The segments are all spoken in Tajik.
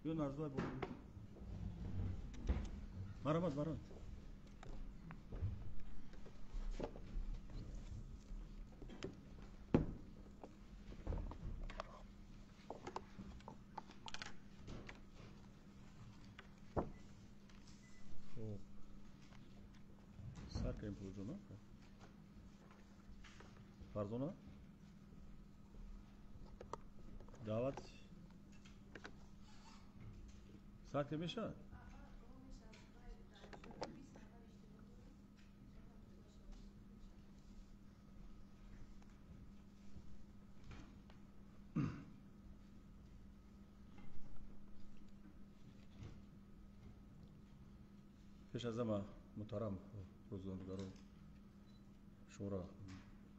Биё нарзулай бо. Марҳамат, марҳамат. Хуб. Сар кардем пулҷона. Фарзона? Даъват сар ки мешавад? Пеш аз ҳама муҳтарам рӯзноманигарон, шуморо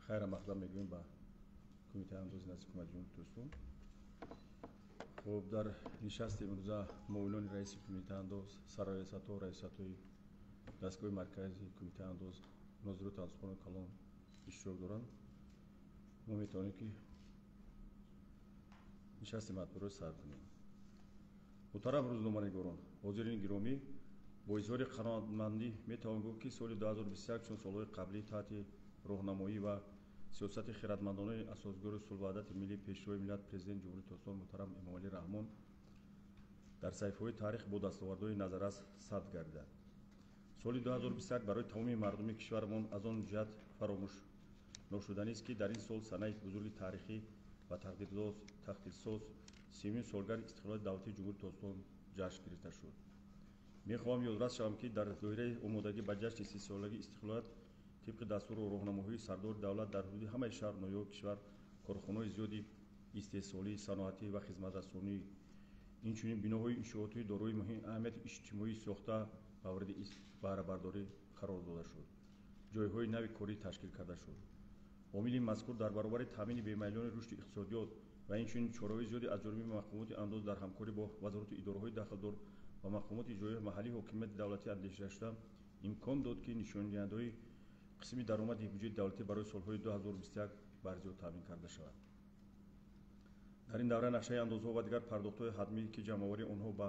хайра мақдам мегӯем ба Кумитаи андози назди Ҳукумати Ҷумҳурии Тоҷикистон. Хуб, дар нишасти имрӯза муовинони раиси Кумитаи андоз, сарраёсатҳо, раёсатҳои дастгоҳи марказии Кумитаи андоз, нозиру таъсисхонаи калон иштирок доранд. Мо метавонем ки нишасти матбуотро сар кунем. Муҳтарам рӯзноманигорон, ҳозирини гиромӣ, бо изҳори қаноатмандӣ метавон гуфт, ки соли 2021 чун солҳои қаблӣ таҳти роҳнамоӣ ва сиёсати хиратмандонаи асосгузори сулҳу ваҳдати миллӣ, пешвои миллат, президенти Ҷумҳурии Тоҷикистон муҳтарам Эмомалӣ Раҳмон дар саҳифаҳои таърих бо дастовардҳои назаррас сабт гардид. Соли 2021 барои тамоми мардуми кишварамон аз он ҷиҳат фаромӯш ношуданист, ки дар ин сол санаи бузурги таърихӣ ва тақдирсоз сеюмин солгарди истиқлолияти давлатии Ҷумҳурии Тоҷикистон ҷашн гирифта шуд. Мехоҳам ёдрас шавам, ки дар доираи омодагӣ ба ҷашни сисолагии истиқлолият тибқи дастуру роҳнамоҳои сардори давлат дар ҳудуди ҳамаи шаҳр ноҳияҳои кишвар корхонаҳои зиёди истеҳсолӣ, саноатӣ ва хизматрасонӣ, инчунин биноҳои иншоотии дорои муҳим аҳамияти иҷтимоӣ сохта мавриди баҳрабардорӣ қарор дода шуд. Ҷойҳои нави корӣ ташкил карда шуд. Омили мазкур дар баробари таъмини бемайлони рушди иқтисодиёт ва инчунин чораҳои зиёде аз ҷониби мақомоти андоз дар ҳамкорӣ бо вазорату идораҳои дахлдор ва мақомоти иҷроияи маҳаллии ҳокимияти давлатӣ андешида шуда имкон дод, ки нишондиҳандаҳои қисми даромади буҷети давлатӣ барои солҳои 2021 барзиёд таъмин карда шавад. Дар ин давра нақшаи андозҳо ва дигар пардохтҳои ҳатмӣ, ки ҷамъоварии онҳо ба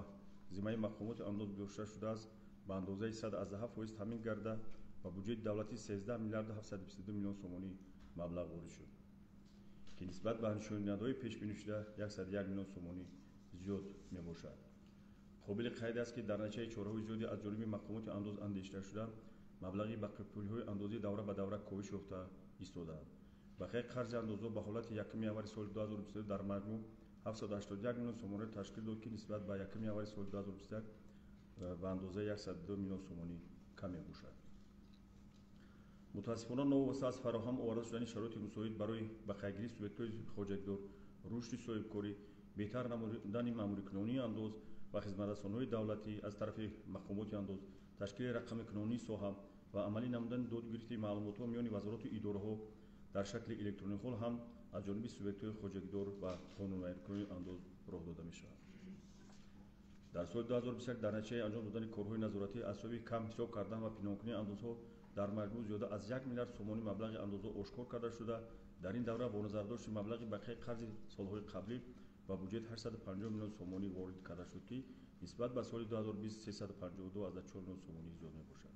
зиммаи мақомоти андоз гузошта шудааст, ба андозаи 107% таъмин гарда ба буҷети давлатӣ 13 миллиарду 722 миллион сомонӣ маблағ ворид шуд, ки нисбат ба нишондиҳандаҳои пешбинишуда 101 миллион сомонӣ зиёд мебошад. Қобили қайд аст, ки дар натиҷаи чораҳои зиёде аз ҷониби мақомоти андоз андешида шуда маблағи бақипулиҳои андозӣ давра ба давра коҳиш ёфта истодаанд. Бақияи қарзи андозҳо ба ҳолати 1 январи соли 2022 дар маҷмӯъ 781 миллион сомониро ташкил дод, ки нисбат ба 1 январи соли 2021 ба андозаи 102 миллион сомонӣ кам мебошад. Мутаассифона, новобаста аз фароҳам оварда шудани шароити мусоид барои бақайдгирии субъектҳои хоҷагидор, рушди соҳибкорӣ, беҳтар намудани маъмурикунонии андоз ва хизматрасониҳои давлатӣ аз тарафи мақомоти андоз, ташкили рақамикунонии соҳа ва амалӣ намудани додгирифти маълумотҳо миёни вазорату идораҳо дар шакли электронӣ ҳол ҳам аз ҷониби субъектҳои хоҷагидор ва қонунвайронкунони андоз роҳ дода мешавад. Дар соли 2021 дар натиҷаи анҷом додани корҳои назоратӣ аз ҳисоби кам ҳисоб кардан ва пинҳонкунии андозҳо дар маҷмӯъ зиёда аз 1 миллиард сомонӣ маблағи андозҳо ошкор карда шуда, дар ин давра бо назардошти маблағи бақияи қарзи солҳои қаблӣ ба буҷет 850 миллион сомонӣ ворид карда шуд, ки нисбат ба соли 2020 352,4 миллион сомонӣ зиёд мебошад.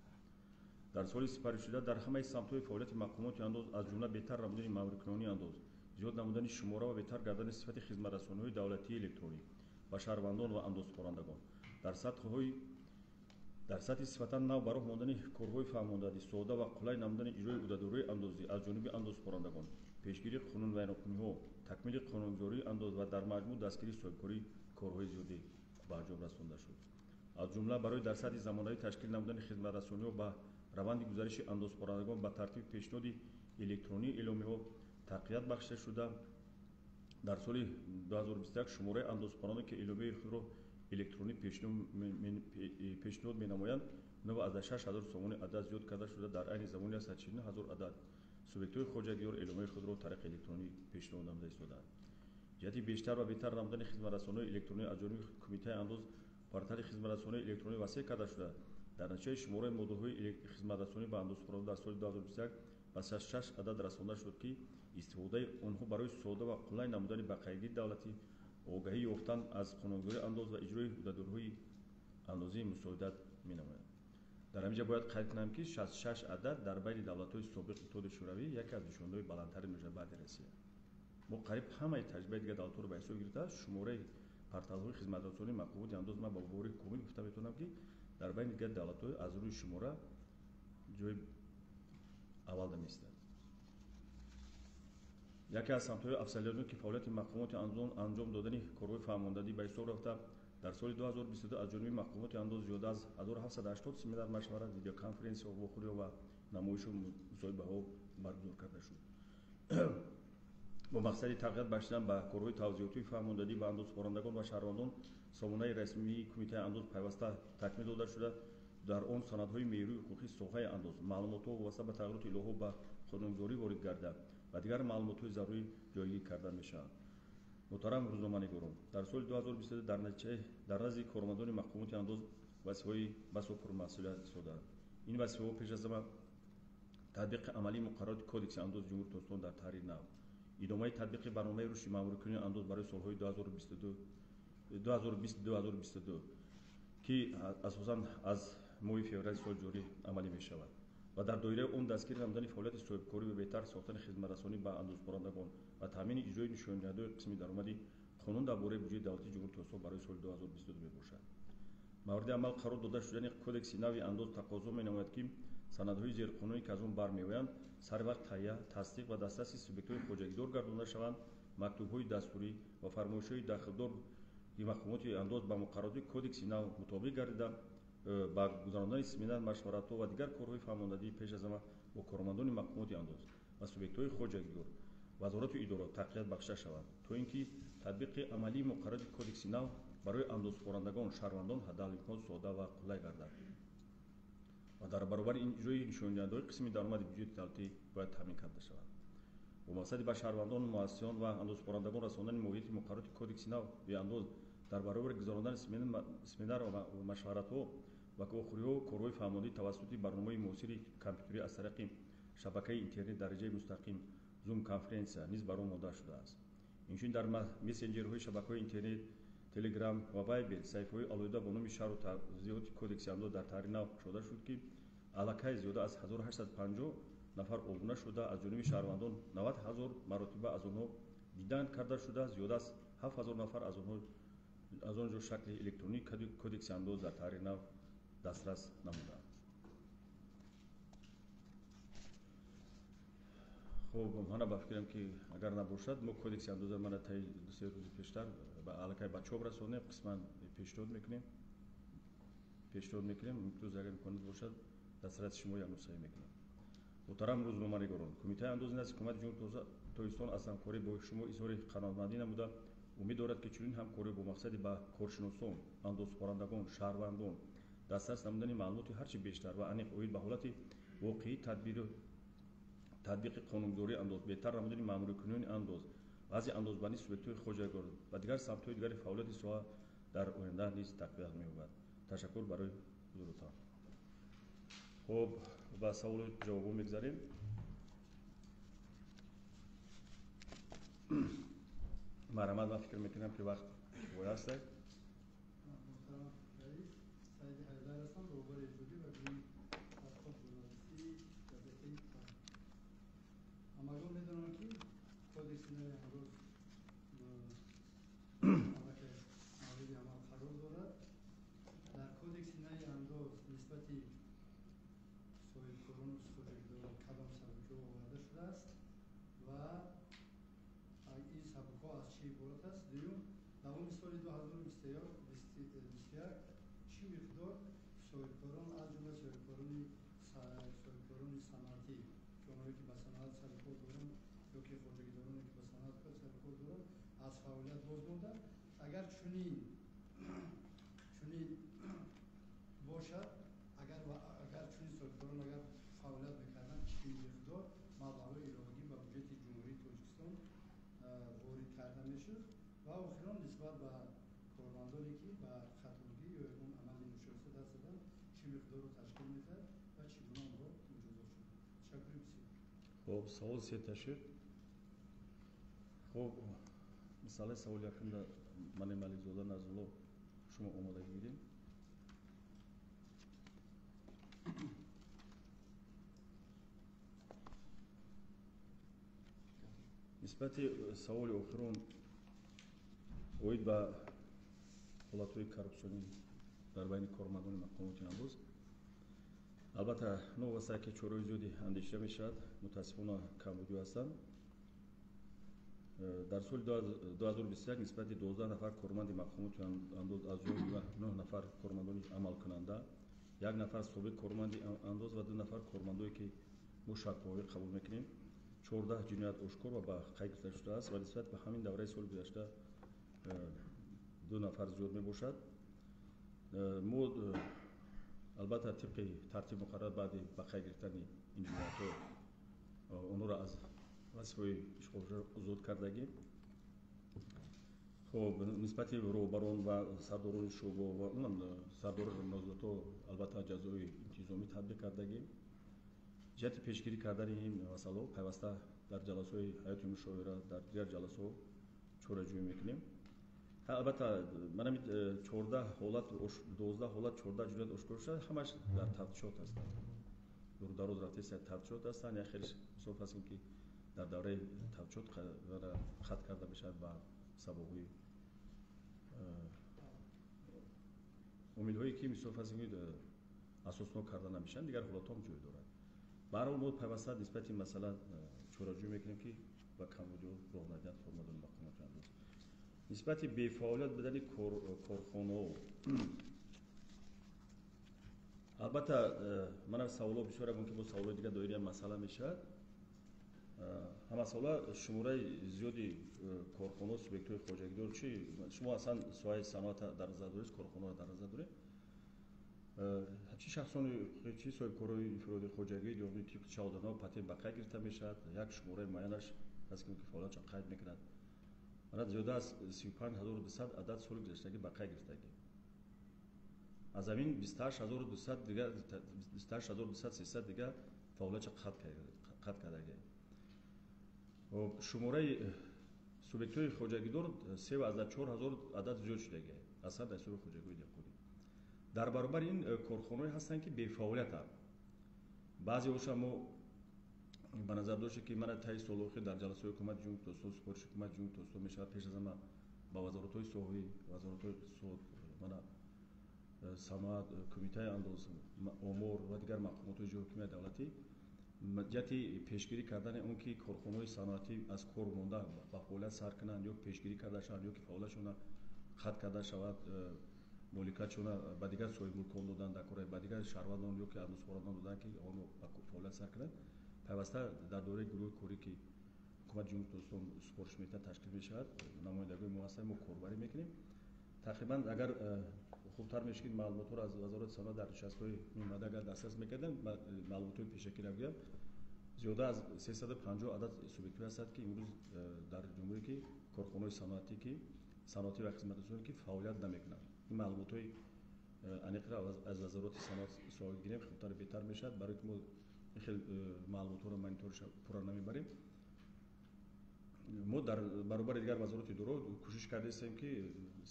Дар соли сипаришуда дар ҳамаи самтҳои фаъолияти мақомоти андоз, аз ҷумла беҳтар намудани маъмурикунонии андоз, зиёд намудани шумора ва беҳтар гардани сифати хизматрасониҳои давлатии электронӣ ба шаҳрвандон ва андозсупорандагон, дар сатҳи сифатан нав ба роҳ мондани корҳои фаҳмондадӣ, сода ва қулай намудани иҷрои ӯҳдадориҳои андозӣ аз ҷониби андозсупорандагон, пешгирии қонунвайронкуниҳо, такмили қонунгузории андоз ва дар маҷмӯъ дастгирии соҳибкорӣ корҳои зиёде ба анҷом расонда шуд. Аз ҷумла барои дар сатҳи замонавӣ ташкил намудани хизматрасониҳо ба раванди гузариши андозсупорандагон ба тартиби пешниҳоди электронии эъломиҳо тақвият бахшида шуда, дар соли 2021 шумораи андозсупорандагон, ки эъломияи худро электронӣ пешниҳод менамоянд, 96 ҳазор сомонӣ адад зиёд карда шуда, дар айни замон 149 ҳазор адад субъектҳои хоҷагидор эъломияи худро тариқи электронӣ пешниҳод намуда истодаанд. Ҷиҳати бештар ва беҳтар намудани хизматрасониҳои электронӣ аз ҷониби Кумитаи андоз портали хизматрасониҳои электронӣ васеъ карда шуда, дар натиҷаи шумораи модулҳои хизматрасонӣ ба андозсупорандагон дар соли 2021 ба 66 адад расонда шуд, ки истифодаи онҳо барои сода ва қулай намудани бақайдгирии давлатӣ Огаҳӣ ёфтан аз қонунгузории андоз ва иҷрои ӯҳдадориҳои андозӣ мусоидат менамояд. Дар ҳамин ҷо бояд қайд кунам, ки 66 адад дар байни давлатҳои собиқ Иттиҳоди Шӯравӣ яке аз нишондиҳои баландтарин мешавад баъди Россия. Мо қариб ҳамаи таҷрибаи дигар давлатҳоро ба ҳисоб гирифта, шумораи порталҳои хизматрасонии мақомоти андоз ман ба бовари комил гуфта метавонам, ки дар байни дигар давлатҳо аз рӯи шумора ҷои аввалда меистад. Яке аз самтҳои афзалиятнок ки фаъолияти мақомоти андоз анҷом додани корҳои фаҳмондадӣ ба ҳисоб рафта, дар соли 2022 аз ҷониби мақомоти андоз зиёда аз 1780 семинар, машварат, видеоконференсиҳо, вохӯриҳо ва намоишу мусоҳибаҳо баргузор карда шуд. Бо мақсади тақвият бахшидан ба корҳои тавзиҳотии фаҳмондадӣ ба андозсупорандагон ва шаҳрвандон, сомонаи расмии Кумитаи андоз пайваста такмил дода шуда, дар он санадҳои меъёрии ҳуқуқии соҳаи андоз, маълумотҳо вобаста ба тағйироти иловаҳо ба қонунгузорӣ ворид гарда ва дигар маълумотҳои зарурӣ ҷойгир карда мешаванд. Муҳтарам рӯзноманигорон, дар соли 2022 дар натиҷаи дар назди кормандони мақомоти андоз вазифаҳои басо пурмасъулият истодаанд. Ин вазифаҳо пеш аз ҳама татбиқи амалии муқаррароти Кодекси андози Ҷумҳурии Тоҷикистон дар таҳрири нав, идомаи татбиқи барномаи рушди маъмурикунии андоз барои солҳои 2020-2022, ки асосан аз моҳи феврали соли ҷорӣ амалӣ мешавад ва дар доираи он дастгир намудани фаъолияти соҳибкорӣ ва беҳтар сохтани хизматрасонӣ ба андозсупорандагон ва таъмини иҷрои нишондиҳандаҳои қисми даромади қонун дар бораи буҷети давлатии Ҷумҳурии Тоҷикистон барои соли 2022 мебошад. Мавриди амал қарор дода шудани Кодекси нави андоз тақозо менамояд, ки санадҳои зерқонуние, ки аз он бармеоянд, саривақт таҳия, тасдиқ ва дастраси субъектҳои хоҷагидор гардонда шаванд. Мактубҳои дастурӣ ва фармоишҳои дахлдор мақомоти андоз ба муқаррароти Кодекси нав мутобиқ гардида, ба гузарондани семинар, машваратҳо ва дигар корҳои фаҳмондадӣ пеш аз ҳама бо кормандони мақомоти андоз ва субъектҳои хоҷагидор, вазорату идора тақвият бахшида шаванд, то ин ки татбиқи амалии муқаррароти Кодекси нав барои андозсупорандагон, шаҳрвандон ҳадалимкон сода ва қулай гардад ва дар баробари ин иҷрои нишондиҳандаҳои қисми даромади буҷети давлатӣ бояд таъмин карда шавад. Бо мақсади ба шаҳрвандон, муассисон ва андозсупорандагон расондани моҳияти муқаррароти Кодекси нав беандоз дар баробари гузарондани семинар ва машваратҳо ва вохӯриҳо, корҳои фаҳмондадӣ тавассути барномаҳои муосири компютерӣ аз тариқи шабакаи интернет дараҷаи мустақим, зум конференсия низ бар он монда шудааст. Инчунин дар мессенҷерҳои шабакаҳои интернет, Телеграм ва Вайбер саҳифаҳои алоҳида бо номи шарҳу тавзиҳоти Кодекси андоз дар таҳрири нав кушода шуд, ки аллакай зиёда аз 1850 нафар обуна шуда, аз ҷониби шаҳрвандон 90 ҳазор маротиба аз онҳо дидан карда шуда, зиёда аз 7 ҳазор нафар аз он ҷо шакли электронии Кодекси андоз дар таҳрири нав дастрас намуданд. Хуб, мана ба фикрам, ки агар набошад, мо Кодекси андоза мана таи 2-3 рӯзи пештар аллакай ба чоп расонем, қисман пешниҳод мекунем. Имрӯз, агар имконият бошад, дастраси шумо як нусхае мекунем. Муҳтарам рӯзноманигорон, Кумитаи андози назди Ҳукумати Ҷумҳурии Тоҷикистон аз ҳамкорӣ бо шумо изҳори қаноатмандӣ намуда, умед дорад, ки чунин ҳамкорӣ бо мақсади ба коршиносон, андозсупорандагон, шаҳрвандон дастрас намудани маълумоти ҳарчи бештар ва аниқ оид ба ҳолати воқеии татбиқи қонунгузории андоз, беҳтар намудани маъмурикунони андоз, вазъи андозбандии субъектҳои хоҷагидор ва дигар самтҳои дигари фаъолияти соҳа дар оянда низ тақвият меёбад. Ташаккур барои ҳузуртон. Хуб, ба саволу ҷавобҳо мегзарем. Марҳамат, ман фикр мекунам, ки вақт кифоя аст. Муҳтарам раис, Саиди Ҳайдар ҳастам, роҳбари иҷодӣ ва гурӯҳи тадқиқот журналистии газетаи «Фарқ». Ҳамагон медонанд, ки Кодекси нави андоз аллакай мавриди амал қарор дорад. Дар Кодекси нави андоз нисбати соҳибкорону хоҷагидорон кадом сабукиҳо оварда шудааст ва ин сабукҳо аз чӣ иборат аст? Дуюм, давоми соли 2021 чӣ миқдор соҳибкорон, аз ҷумла соҳибкорони саноатӣ, ки онҳое ки ба саноат сарукор доранд ё ки хоҷагидороне ки ба саноат сарукор доранд, аз фаъолият боз монданд? Агар чунин бошад, агар чунин соҳибкорон агар фаъолият мекарданд, чӣ миқдор маблағҳои иловагӣ ба буҷети Ҷумҳурии Тоҷикистон ворид карда мешуд? Ва охирон, нисбат ба кормандоне, ки ба хатогӣ ё ягон амали ношоиста даст заданд, чӣ миқдорро ташкил медиҳад ва чӣ гуна онҳо муҷозот шуданд? Ташаккури бисёр. Хуб, савол сета шуд. Хуб, масъалаи саволи якумда Мани Маликзода Назрулло, шумо омодагӣ гирем. Нисбати саволи охирон оид ба ҳолатҳои коррупсионӣ дар байни кормандони мақомоти андоз, албатта новобаста ки чораҳои зиёде андешида мешавад, мутаассифона камбудиҳо ҳастанд. Дар соли 2021 нисбати 12 нафар корманди мақомоти андоз, аз ҷумла 9 нафар кормандони амалкунанда, 1 нафар собиқ корманди андоз ва 2 нафар кормандое ки мо шартномавӣ қабул мекунем, 14 ҷиноят ошкор ва ба қайд гирифта шудааст ва нисбат ба ҳамин давраи соли гузашта 2 нафар зиёд мебошад. Мо албатта тибқи тартиб муқаррар баъди ба қайд гирифтани ин ҷиноятҳо онҳоро аз вазифаҳои ишғолшуда озод кардагӣ. Хоб, нисбати роҳбарон ва сардорони шӯъбо ва умуман сардорони нозиротҳо албатта ҷазои интизомӣ татбиқ кардагӣ. Ҷиҳати пешгирӣ кардани ин масъалаҳо пайваста дар ҷаласаҳои ҳайати мушовира, дар дигар ҷаласаҳо чораҷӯӣ мекунем. Албатта манами 14 ҳолат, 12 ҳолат, 14 ҷиноят ошкор шуда, ҳамаш дар тафтишот ҳастанд. Дурдароз рафтест тафтишот ҳастанд. Як хеле мисол ҳастем ки дар давраи тафтишот хат карда мешавад ба сабабҳои омилҳое ки мисол ҳастем ки асоснок карда намешаванд, дигар ҳолатҳо ҳам ҷой дорад. Ба ҳар ҳол мо пайваста нисбати ин масъала чораҷӯӣ мекунем ки ба камбудиҳо роҳ надиҳанд кормандони мақомоти андоз. Нисбати бефаъолият будани корхонаҳо, албатта манам саволҳо бисёр мумкин бо саволҳои дигар доираи масъала мешавад. Ҳамасола шумораи зиёди корхонаҳо, субъектҳои хоҷагидор, чи шумо аслан соҳаи саноат дар назар доред, корхонаро дар назар доред, чи шахсони, чи соҳибкорои инфиродии хоҷагӣ ё тибқи шаҳодатнома патент ба қайд гирифта мешавад, як шумораи муайянаш ҳаст ки фаъолиятшон қайд мекунад. Мана зиёда аз 35200 адад соли гузаштагӣ ба қайд гирифтагӣ. Аз ҳамин 28200 дигар, 28200 дигар фаъолиятшон қатъ кардагӣ. Шумораи субъектҳои хоҷагидор 3,4 ҳазор адад зиёд шудагӣ аслан дар ҳисоби хоҷагиҳои деҳқонӣ. Дар баробари ин корхонаҳое ҳастанд ки бефаъолиятанд. Баъзеҳоша мо ба назар доштем ки мана таи соли охир дар ҷаласаҳои ҳукумати Ҷумҳурии Тоҷикистон супориши ҳукумати Ҷумҳурии Тоҷикистон мешавад пеш аз ҳама ба вазоратҳои соҳавӣ, вазоратҳои иқтисод, мана саноат, кумитаи андоз, омор ва дигар мақомотҳои иҷроии ҳокимияти давлатӣ ҷиҳати пешгирӣ кардани он ки корхонаҳои саноатӣ аз кор монда ба фаъолият сар кунанд ё пешгирӣ карда шаванд ё ки фаъолиятшона қатъ карда шавад, моликатшона ба дигар соҳибмулкон додан дар кора, ба дигар шаҳрвандон ё ки андозхӯрандон додан ки онро ба фаъолият сар кунанд, пайваста дар доираи гурӯҳи корӣ ки ҳукумати Ҷумҳурии Тоҷикистон супориш медиҳад ташкил мешавад. Намояндагони мо ҳастанд, мо корбарӣ мекунем. Тақрибан агар хубтар мешуд ки маълумотҳоро аз вазорати саноат дар нишастҳои минбаъда агар дастрас мекардем, маълумотҳои пешакиро гӯям, зиёда аз 350 адад субъектҳое ҳастанд ки имрӯз дар ҷумҳурӣ ки корхонаҳои саноатӣ ки саноатӣ ва хизматрасонӣ ки фаъолият намекунанд. Ин маълумотҳои аниқро аз вазорати саноат суол гирем, хубтар беҳтар мешавад, барои ки мо ин хел маълумотҳоро мониторша пурра намебарем. Мо дар баробари дигар вазорати идораҳо кӯшиш кардаистем ки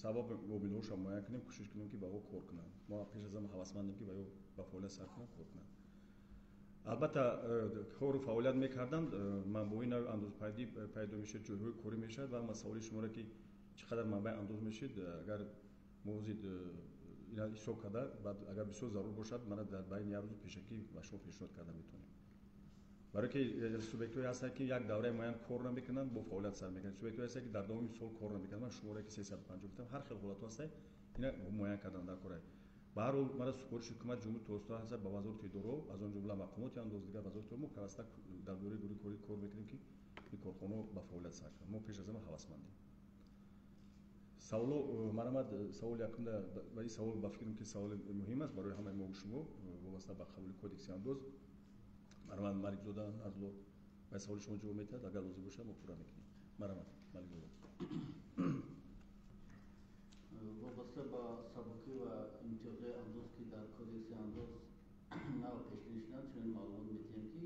сабаб омилҳоашро муайян кунем, кӯшиш кунем ки ба ӯ кор кунанд. Мо пеш аз ҳама ҳавасмандем ки ба ӯ ба фаъолият сар кунанд, кор кунанд. Албатта кору фаъолият мекарданд, манбаъҳои нави андозпайдӣ пайдо мешуд, ҷойҳои корӣ мешавад ва ман саволи шуморо ки чӣ қадар манбаи андоз мешид, агар мо ҳозир ина ҳисоб карда, баъд агар бисёр зарур бошад, мана дар байни як рӯз пешакӣ ба шумо пешниҳод карда метавонем. Барои ки субъектҳое ҳастанд ки як давраи муайян кор намекунанд, бо фаъолият сар мекунанд. Субъектҳое ҳастанд ки дар давоми сол кор намекунанд. Ман шуморае ки 350 гуфтам, ҳар хел ҳолатҳо ҳастанд, ина муайян кардан дар кора. Ба ҳар ҳол мана супориши ҳукумати Ҷумҳурии Тоҷикистон ҳаст ба вазорати идораҳо, аз он ҷумла мақомоти андоз, дигар вазорати мо пайваста дар доираи гурӯҳи корӣ кор мекунем ки ин корхонаҳо ба фаъолият сар кунанд. Мо пеш аз ҳама ҳавасмандем. Саволо марамад, саволи якумда ва ин савол ба фикрам ки саволи муҳим аст барои ҳамаи мо шумо вобаста ба қабули кодекси андоз. Марамад Маликзода Назло ба саволи шумо ҷавоб медиҳад, агар лозим бошад мо пурра мекунем. Марамад Маликзода. Вобаста ба сабукӣ ва имтиёзҳои андоз ки дар кодекси андоз нав пешбинӣ шуданд, чунин маълумот медиҳем ки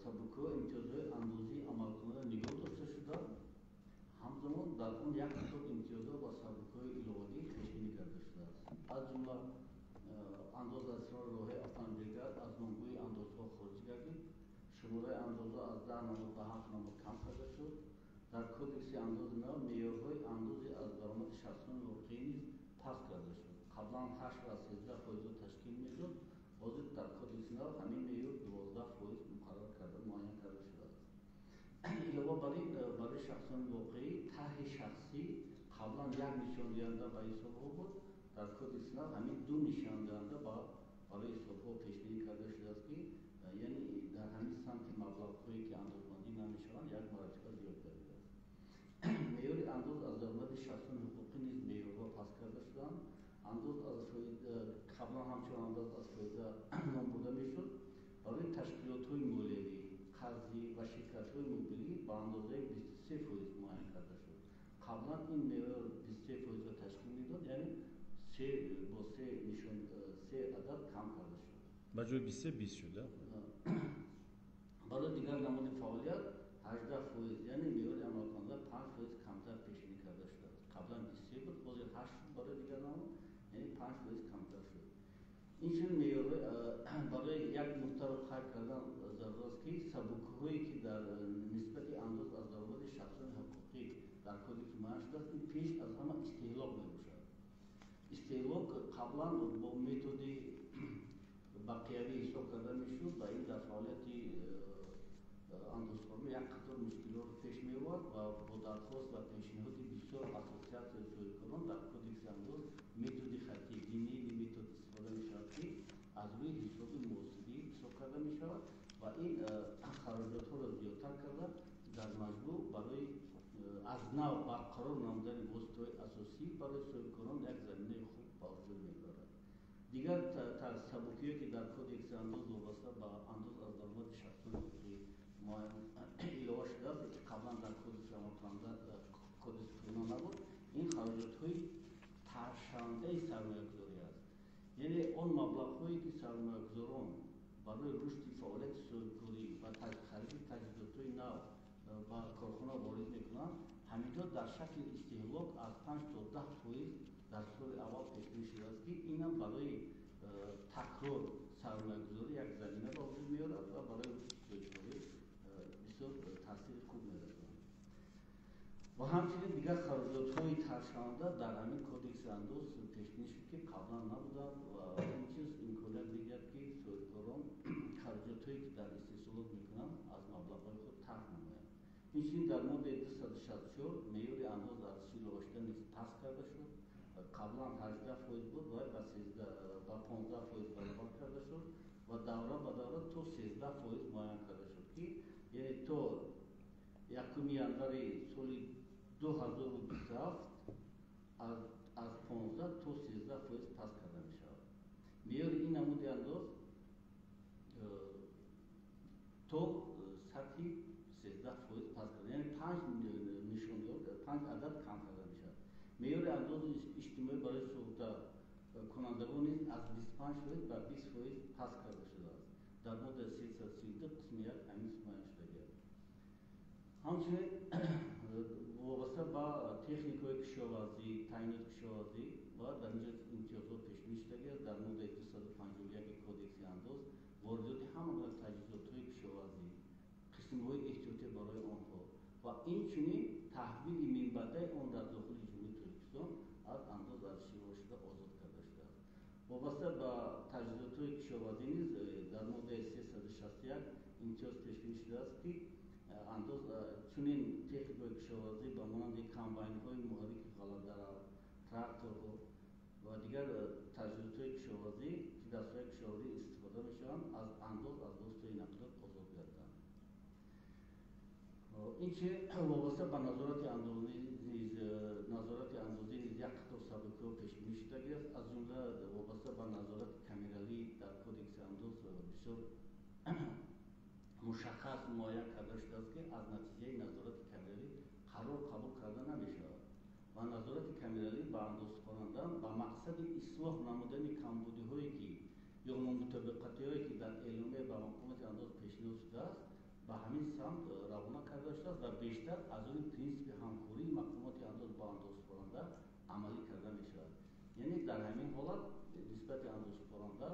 сабукӣ ва имтиёзҳои андозии амалкунанда нигоҳ дошта шуда, ҳамзамон дар он як қатор имтиёз 10 намуд ба 7 намуд кам карда шуд. Дар кодекси андози нав меъёрҳои андози аз даромади шахсони воқеӣ низ паст карда шуд. Қаблан 8 ва 13 фоизро ташкил медод, ҳозир дар кодекси нав ҳамин меъёр 12% муқаррар карда муайян карда шудааст. Илова бар ин, барои шахсони воқеӣ тарҳи шахсӣ қаблан як нишондиҳанда ба ҳисобҳо буд, дар кодекси нав ҳамин ду нишондиҳанда барои ҳисобҳо пешбинӣ карда шудааст, ки яъне дар ҳамин самти маблағҳое ки андозбандӣ намешаванд, як маротиба зиёд гардидааст. Меъёри андоз аз даромади шахсони ҳуқуқӣ низ меъёрҳо паст карда шуданд. Андоз аз фоида қаблан ҳамчун андоз аз фоида ном бурда мешуд, барои ташкилотҳои молиявӣ, қарзӣ ва ширкатҳои мобилӣ ба андозаи 23% муайян карда шуд. Қаблан ин меъёр 23%-ро ташкил медод, яъне се бо се нишон се адад кам карда шуд. Ба ҷои 23 20 шуд. Барои дигар намуди фаъолият 18%, яъне меъёри амалкунанда 5% камтар пешбинӣ карда шудааст. Қаблан 23 буд, ҳозир 8 шуд барои дигар намуд, яъне 5% камтар шуд. Инчунин меъёрҳои барои як нуқтаро қайд кардан зарур аст, ки сабукиҳое ки дар нисбати андоз аз даромади шахсони ҳуқуқӣ дар кодекс муайян шудааст, ин пеш аз ҳама истеҳлок мебошад. Истеҳлок қаблан бо методи бақиявӣ ҳисоб карда мешуд ва ин дар фаъолияти андозхона як қатор мушкилотро пеш меовард ва бо дархост ва пешниҳоди бисёр ассотсиатсияи соҳибкорон дар кодекси андоз методи хаттӣ, линейный метод истифода мешавад, ки аз рӯи ҳисоби муҳосибӣ ҳисоб карда мешавад ва ин хароҷотҳоро зиёдтар карда, дар маҷмӯъ барои аз нав барқарор намудани воситаҳои асосӣ барои соҳибкорон як заминаи хуб ба вуҷуд меорад. Дигар сабукиҳое ки дар кодекси андоз вобаста ба андоз аз даромади шахсони ҳуқуқӣ илова шудааст, ки қаблан дар кодекси амалкунанда кодекси кӯҳна набуд, ин хароҷотҳои тарҳшавандаи сармоягузорӣ аст. Яъне он маблағҳое ки сармоягузорон барои рушди фаъолияти соҳибкорӣ ва хариди таҷҳизотҳои нав ба корхона ворид мекунанд, ҳаминҷо дар шакли истеҳлок аз 5 то 10% дар соли аввал пешбинӣ шудааст, ки инам барои такрор сармоягузорӣ як замина ба вуҷуд меорад ва барои рушди соҳибкорӣ бисёр таъсири хуб мерасонад. Ва ҳамчунин дигар хароҷотҳои тарҳшаванда дар ҳамин кодекси андоз пешбинӣ шуд, ки қаблан набуданд ва ин чиз имконият медиҳад, ки соҳибкорон хароҷотҳое ки дар истеҳсолот мекунанд, аз маблағҳои худ тарҳ намоянд. Инчунин дар моддаи 264 меъёри андоз арзиши иловашуда низ паст карда шуд. Қаблан 18% буд ва ба 15% баробар карда шуд ва давра ба давра то 13% муайян карда шуд, ки яъне то 1 январи соли 2027 аз 15 то 13% паст карда мешавад. Меъёри ин намуди андоз то сатҳи 13% паст карда, яъне панҷ нишондод, панҷ адад кам карда мешавад. Меъёри андози иҷтимоӣ барои суғуртакунандагон низ аз 25% ба 20% паст карда шудааст. Дар моддаи 332 қисми 1 ҳамин муайян шудагиаст. Ҳамчунин вобаста ба техникаҳои кишоварзӣ, таъиноти кишоварзӣ ва дар инҷо имтиёзҳо пешбинӣ шудагиаст. Дар моддаи 251 кодекси андоз воридоти ҳама гуна таҷҳизотҳои кишоварзӣ, қисмҳои эҳтиётӣ барои онҳо ва инчунин таҳвили минбаъдаи он дар дохили Ҷумҳурии Тоҷикистон аз андоз арзиши иловашуда озод карда шудааст. Вобаста ба таҷҳизотҳои кишоварзӣ низ дар моддаи 361 имтиёз пешбинӣ шудааст, ки андоз чунин техникаҳои кишоварзӣ ба монанди комбайнҳои муҳаррики ғалладарав, тракторҳо ва дигар таҷҳизотҳои кишоварзӣ, ки дар соҳаи кишоварзӣ истифода мешаванд, аз андоз аз воситаи нақлиёт озод гарданд. Инчунин вобаста ба назорати андозӣ низ, назорати андозӣ низ як қатор сабукиҳо пешбинӣ шудагиаст. Аз ҷумла вобаста ба назорати камералӣ дар кодекси андоз бисёр мушаххас муайян карда шудааст, ки аз натиҷаи назорати камералӣ қарор қабул карда намешавад ва назорати камералӣ ба андозсупоранда ба мақсади ислоҳ намудани камбудиҳое ки ё номутобиқатиҳое ки дар эъломия ба мақомоти андоз пешниҳод шудааст, ба ҳамин самт равона карда шудааст ва бештар аз рӯи принсипи ҳамкории мақомоти андоз бо андозсупоранда амалӣ карда мешавад. Яъне дар ҳамин ҳолат нисбати андозсупоранда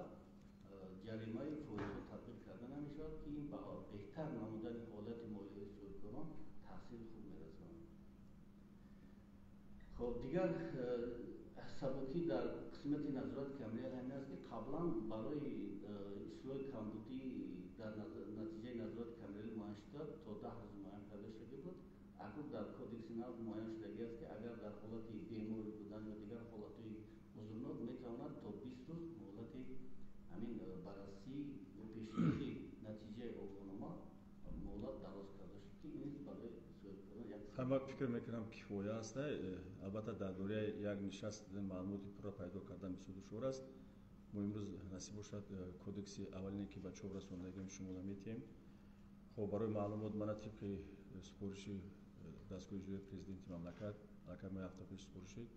ҷаримаи фоизҳо татбиқ карда намешавад, ки ин ба беҳтар намудани ҳолати Таъсири хуб мерасонад. Хоб, дигар сабукӣ дар қисмати назорати камият ҳамин аст, ки қаблан барои ислоҳи камбудӣ дар натиҷаи назорати камиятӣ муайян шуда то 10 рӯз муайян карда шуда буд. Акнун дар кодекси нав муайян шудагӣ аст, ки агар дар ҳолати беморӣ будан ё дигар ҳолатҳои узрнок метавонад то 20 рӯз муҳлати ҳамин баррасӣ ё пешниҳоди натиҷаи огоҳнома муҳлат дароз карда шуд, ки ин низ барои соҳибкорон як Ман фикр мекунам, кифоя аст. Албатта, дар доираи як нишаст маълумоти пурра пайдо кардан бисёр душвор аст. Мо имрӯз, насиб бошад, кодекси аввалине, ки ба чоп расондагим, шуморо метиҳем. Хоб, барои маълумот, мана тибқи супориши дастгоҳи иҷроияи президенти мамлакат, аллакай мо ҳафта пеш супоришид,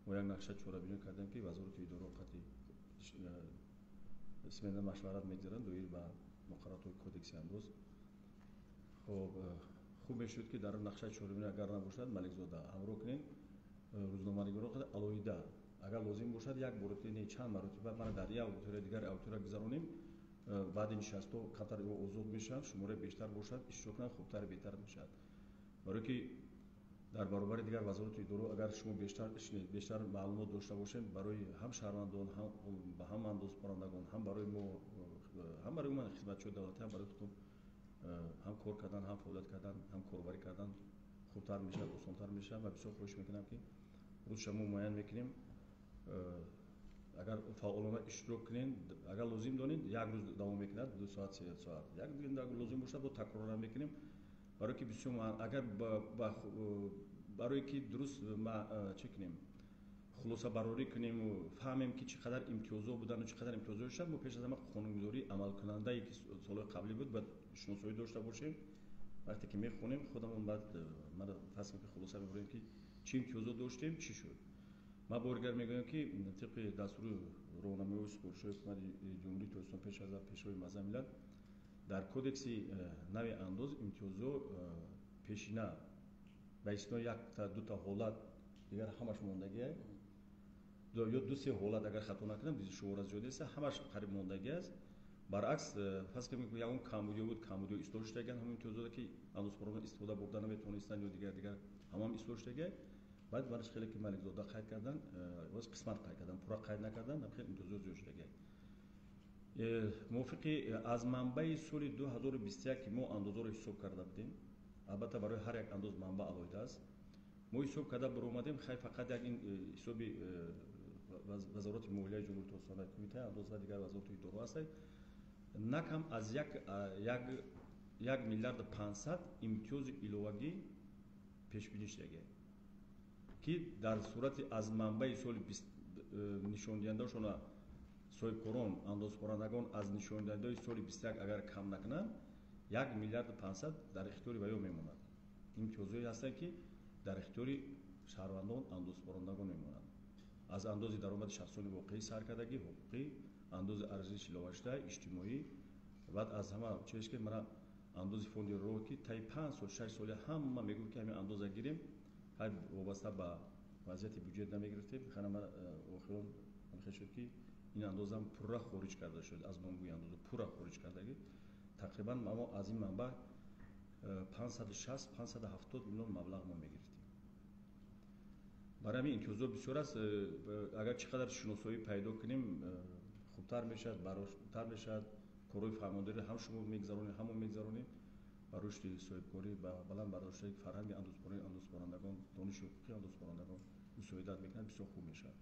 мо як нақша чорабинӣ кардем, ки вазорати идораҳо қати смена машварат мегузаранд доир ба муқарраротҳои кодекси андоз. Хоб, хуб мешуд, ки дар нақшаи чорабинӣ агар набошад, Маликзода, ҳамроҳ кунем рӯзноманигорон алоҳида, агар лозим бошад, як боротиба не, чанд маротиба, мана дар як аудитория, дигар аудитория гузаронем. Баъди нишастҳо камтар озод мешаванд, шумораи бештар бошад, иштирок кунанд, хубтар, беҳтар мешавад, барое ки дар баробари дигар вазорату идораҳо агар шумо бештар шинед, бештар маълумот дошта бошем, барои ҳам шаҳрвандон, ҳам андозпорандагон, ҳам барои мо, ҳам барои умуман хизматчиёни давлатӣ, ҳам барои худтон ҳам кор кардан, ҳам фаъолият кардан, ҳам корбарӣ кардан хубтар мешавад, осонтар мешавад. Ва бисёр хоҳиш мекунам, ки рӯзша мо муайян мекунем, агар фаъолона иштирок кунед, агар лозим донед, як рӯз давом мекунад, 2 соат, 3 соат, як лозим бошад, бо такроран мекунем, барое ки бисёр агар барое ки дуруст чӣ кунем, хулосабарорӣ кунему фаҳмем, ки чӣ қадар имтиёзҳо будану чӣ қадар имтиёзҳо шуд. Мо пеш аз ҳама қонунгузории амалкунандае, ки солҳои қаблӣ буд, бояд шиносоӣ дошта бошем. Вақте ки мехонем худамон, баъд мана фарз ки хулоса мебарем, ки чӣ имтиёзот доштем, чӣ шуд. Ман бори дигар мегӯям, ки тибқи дастури роҳнамоии супоришҳои ҳукумати Ҷумҳурии Тоҷикистон, пеш аз Пешвои муаззами миллат, дар кодекси нави андоз имтиёзҳо пешина ба истиснои якта дута ҳолат дигар ҳамаш мондагиа, ё ду се ҳолат, агар хато накунам, шумора зиёд нест, ҳамаш қариб мондагӣ аст. Баръакс, фарз кунем, ягон камбудиё буд, камбудиё ислоҳ шудагианд. Ҳамон имтиёзоте, ки андозпорон истифода бурда наметавонистанд ё дигар дигар, ҳамаам ислоҳ шудагиа. Баъд бараш хеле ки Маликзода қайд кардан, боз қисмат қайд кардан, пурра қайд накардан, хеле имтиёзот зиёд шудагиа. Мувофиқи аз манбаи соли 2021, ки мо андозҳоро ҳисоб карда будем, албатта, барои ҳар як андоз манбаъ алоҳида аст, мо ҳисоб карда баромадем. Хай, фақат як ин ҳисоби Вазорати молияи Ҷумҳурии Тоҷикистон, Кумитаи андоз ва дигар вазорату идораҳо ҳастанд, на кам аз 1 миллиарду 500 имтиёзи иловагӣ пешбинӣ шудагиа, ки дар сурати аз манбаи соли нишондиҳандаашона соҳибкорон, андозпорандагон аз нишондиҳандаҳои соли 21 агар кам накунанд, 1 миллиарду 500 дар ихтиёри ваё мемонад. Имтиёзҳое ҳастанд, ки дар ихтиёри шаҳрвандон, андозпорандагон мемонанд: аз андози даромади шахсони воқеӣ саркардагӣ, ҳуқуқӣ, андози арзиши иловашуда, иҷтимоӣ. Баъд аз ҳама чиз ки мана андози фонди роҳ, ки таи 5 сол, 6 соли ҳама мегӯфт, ки ҳамин андоза гирем, ҳай, вобаста ба вазъияти бюҷет намегирифтем. Хана, охирон хел шуд, ки ин андозам пурра хориҷ карда шуд аз номгӯи андоза, пурра хориҷ кардагӣ. Тақрибан мо аз ин манбаъ 560, 570 миллион маблағ мо мегирифтем. Барои ҳамин имтиёзҳо бисёр аст. Агар чӣ қадар шиносоӣ пайдо кунем, хубтар мешавад, бароштар мешавад. Корҳои фаҳмондарӣ ҳам шумо мегузаронед, ҳам мо мегузаронем, ба рушди соҳибкорӣ, ба баланд бардоштаи фарҳанги андозпорӣ, андозпорандагон, дониши ҳуқуқи андозпорандагон мусоидат мекунад, бисёр хуб мешавад.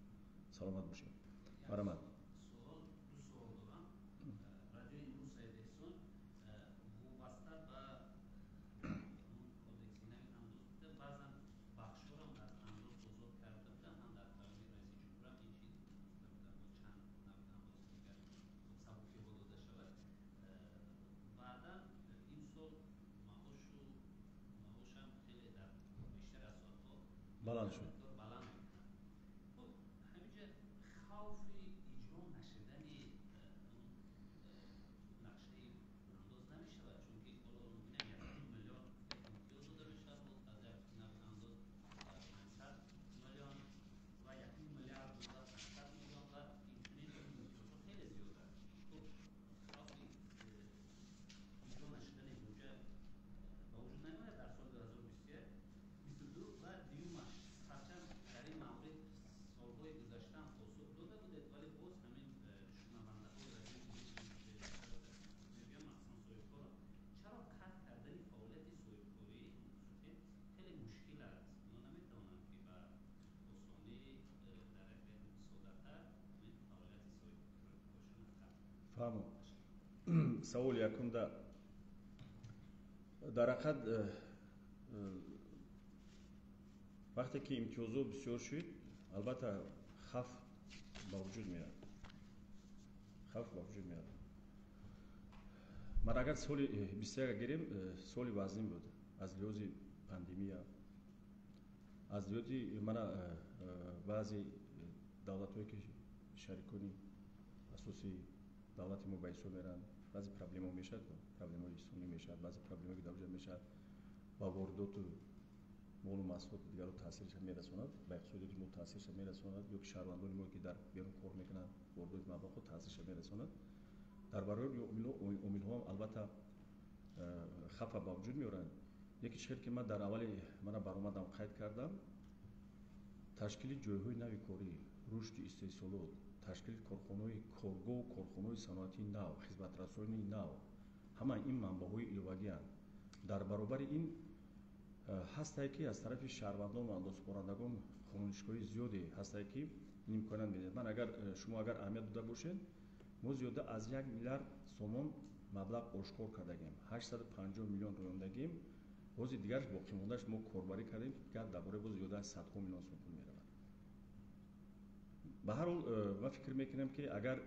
Саломат бошед, марҳамат. Суол, ду суол дорам. Радиои Имрӯз, Саид Эҳсон. Вобаста ба кодекси нави андоз буда, баъзан бахшҳоро аз андоз озод карда буданд, ҳам дар паёми раиси ҷумҳурам ин чиз гуфта буданд, бо чанд навъ андози дигар сабукиҳо дода шавад. Баъдан имсол маошу маошам хеле дар бештар аз соатҳо баланд шуд. Баланд мекунанд. Хуб, ҳаминҷа хавфи иҷро нашудани нақшаи андоз намешавад, чунки ҳоло мебинем, 1,5 миллион имтиёз дода мешавад, боз аз як навъ андоз 500 миллион ва 1 миллиард ва 500 миллион ва инчунин имтиёзҳо хеле зиёд аст. Хуб, хавфи иҷро нашудани буҷа ба вуҷуд намеояд дар соли 2021? Фаҳмо. Саволи якумда дар ҳақиқат, вақте ки имтиёзҳо бисёр шуд, албатта, хавф ба вуҷуд меояд, хавф ба вуҷуд меояд. Ман агар соли 21 гирем, соли вазнин буд аз лиҳози пандемия, аз лиҳози мана баъзе давлатҳое, ки шарикони асосии давлати мо ба ҳисоб меранд, баъзе проблемаҳо мешавад, проблемаҳои инсонӣ мешавад, баъзе проблемаҳое, ки дар вуҷуд мешавад, ба воридоту молу маҳсулоти дигарро таъсирша мерасонад, ба иқтисодиёти мо таъсирша мерасонад, ё ки шаҳрвандони мо, ки дар берун кор мекунанд, воридоти маблағҳо таъсирша мерасонад. Дар баробари омилҳоам, албатта, хавфа ба вуҷуд меоранд. Яке чизе, ки ман дар аввали мана баромадам қайд кардам: ташкили ҷойҳои нави корӣ, рушди истеҳсолот, ташкили корхонаҳои коргоҳу корхонаҳои саноатии нав, хизматрасонии нав, ҳама ин манбаъҳои иловагианд. Дар баробари ин ҳастае, ки аз тарафи шаҳрвандон ва андозсупорандагон қонуншикоии зиёде ҳастае, ки ин имконият медиҳад. Ман агар шумо агар аҳамият дода бошед, мо зиёда аз 1 миллиард сомон маблағ ошкор кардагем, 850 миллион рӯёндагем. Бози дигараш боқимондааш мо корбарӣ кардем, гап дар бораи боз зиёда аз садҳо миллион сом пул меравад. Ба ҳар ҳол, ман фикр мекунам, ки агар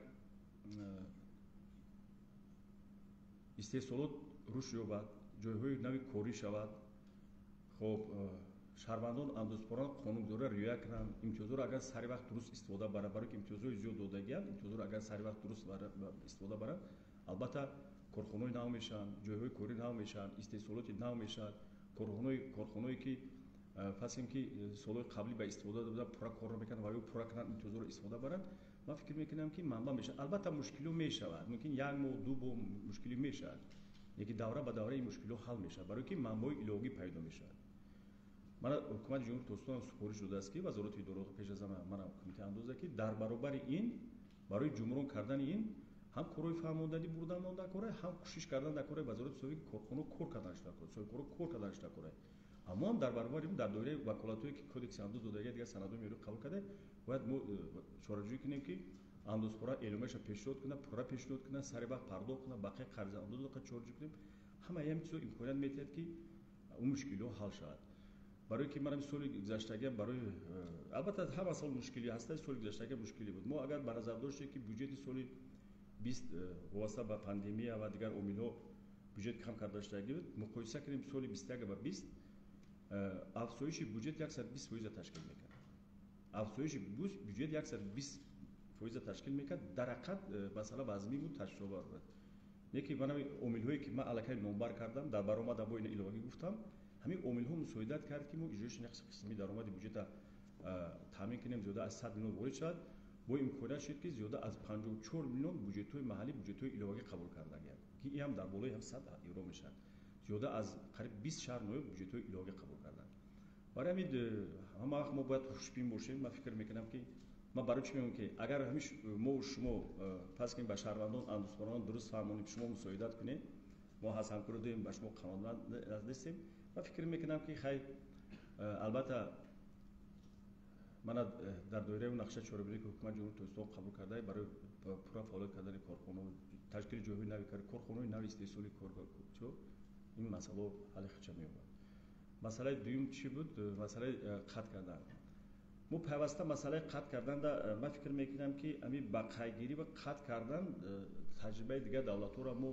истеҳсолот рушд ёбад, ҷойҳои нави корӣ шавад, хоб, шаҳрвандон, андозсупорон қонунгузориро риоя кунанд, имтиёзҳоро агар сари вақт дуруст истифода баранд, барои ки имтиёзҳои зиёд додагианд, имтиёзҳоро агар сари вақт дуруст истифода баранд, албатта, корхонаҳои нав мешаванд, ҷойҳои корӣ нав мешаванд, истеҳсолоти нав мешавад. Корхонаҳое, ки фарз кунем, ки солҳои қаблӣ ба истифода дода пурра корро мекунанд ва ё пурра кунанд, имтиёзҳоро истифода баранд, ман фикр мекунам, ки манбаъ мешавад. Албатта, мушкилиҳо мешавад, мумкин як моҳ, 2 моҳ мушкилӣ мешавад, лекин давра ба давра ин мушкилиҳо ҳал мешавад, барои ки манбаъҳои иловагӣ пайдо мешавад. Мана Ҳукумати Ҷумҳурии Тоҷикистон супориш додааст, ки Вазорати идораҳо, пеш аз ҳама мана Кумитаи андоза, ки дар баробари ин барои ҷумрон кардани ин ҳам корҳои фаҳмонданӣ бурдан дар кора, ҳам кӯшиш кардан дар кораи Вазорати ҳисобӣ, корхонаҳо кор карданаш дар кора, соҳибкоро кор карданаш дар кора. Аммо ҳам дар баробари ин, дар доираи ваколатҳое, ки Кодекси андоз додагия, дигар санадҳои меъёрӣ қабул карда, бояд мо чораҷӯӣ кунем, ки андозхӯра эъломияша пешниҳод кунад, пурра пешниҳод кунад, сари вақт пардохт кунад, бақияи қарзи андозро чораҷӯӣ кунем. Ҳамаи ҳамин чизҳо имконият медиҳад, ки он мушкилиҳо ҳал шавад. Барои ки манам соли гузаштагиам барои албатта, ҳама сол мушкилӣ ҳаста, соли гузаштагиам мушкилӣ буд. Мо агар ба назар доштем, ки бюҷети соли 20 вобаста ба пандемия ва дигар омилҳо бюҷет кам карда шудагӣ буд, муқоиса кунем соли 21 ба 20, афзоиши бюҷет 120 фоиза ташкил мекард. Афзоиши бюҷет 120 фоиза ташкил мекард. Дар ҳақиқат, масъала вазмин буд, ташвишовар буд. Лекин ман омилҳое, ки ман аллакай номбар кардам, дар баромадам бо ина иловагӣ гуфтам, ҳамин омилҳо мусоидат кард, ки мо иҷроиши нақши қисмии даромади бюҷета таъмин кунем, зиёда аз 100 миллион ворид шавад. Бо имконият шуд, ки зиёда аз 54 миллион бюҷетҳои маҳаллӣ, бюҷетҳои иловагӣ қабул кардагианд, ки ин ҳам дар болои ҳам 100 евро мешавад. Зиёда аз қариб 20 шаҳр ноҳия бюҷетҳои иловагӣ қабул карданд. Барои ҳамин ҳама вақт мо бояд хушбин бошем. Ман фикр мекунам, ки ман барои чӣ мегӯям, ки агар ҳамин мо шумо пас кунем, ба шаҳрвандон, андозсупорон дуруст фаҳмонем, шумо мусоидат кунед, мо аз ҳамкорӣ доим ба шумо қаноатманд нестем. Ман фикр мекунам, ки хай, албатта, мана дар доираи он нақшаи чорабинӣ, ки Ҳукумати Ҷумҳурии Тоҷикистон қабул карда, барои пурра фаъолият кардани корхонаҳо, ташкили ҷойҳои нави кори, корхонаҳои нави истеҳсоли, ин масъалаҳо ҳалли худша меёбад. Масъалаи дуюм чӣ буд? Масъалаи қатъ кардан. Мо пайваста масъалаи қатъ карданда, ман фикр мекунам, ки ами ба қайдгирӣ ва қатъ кардан таҷрибаи дигар давлатҳоро мо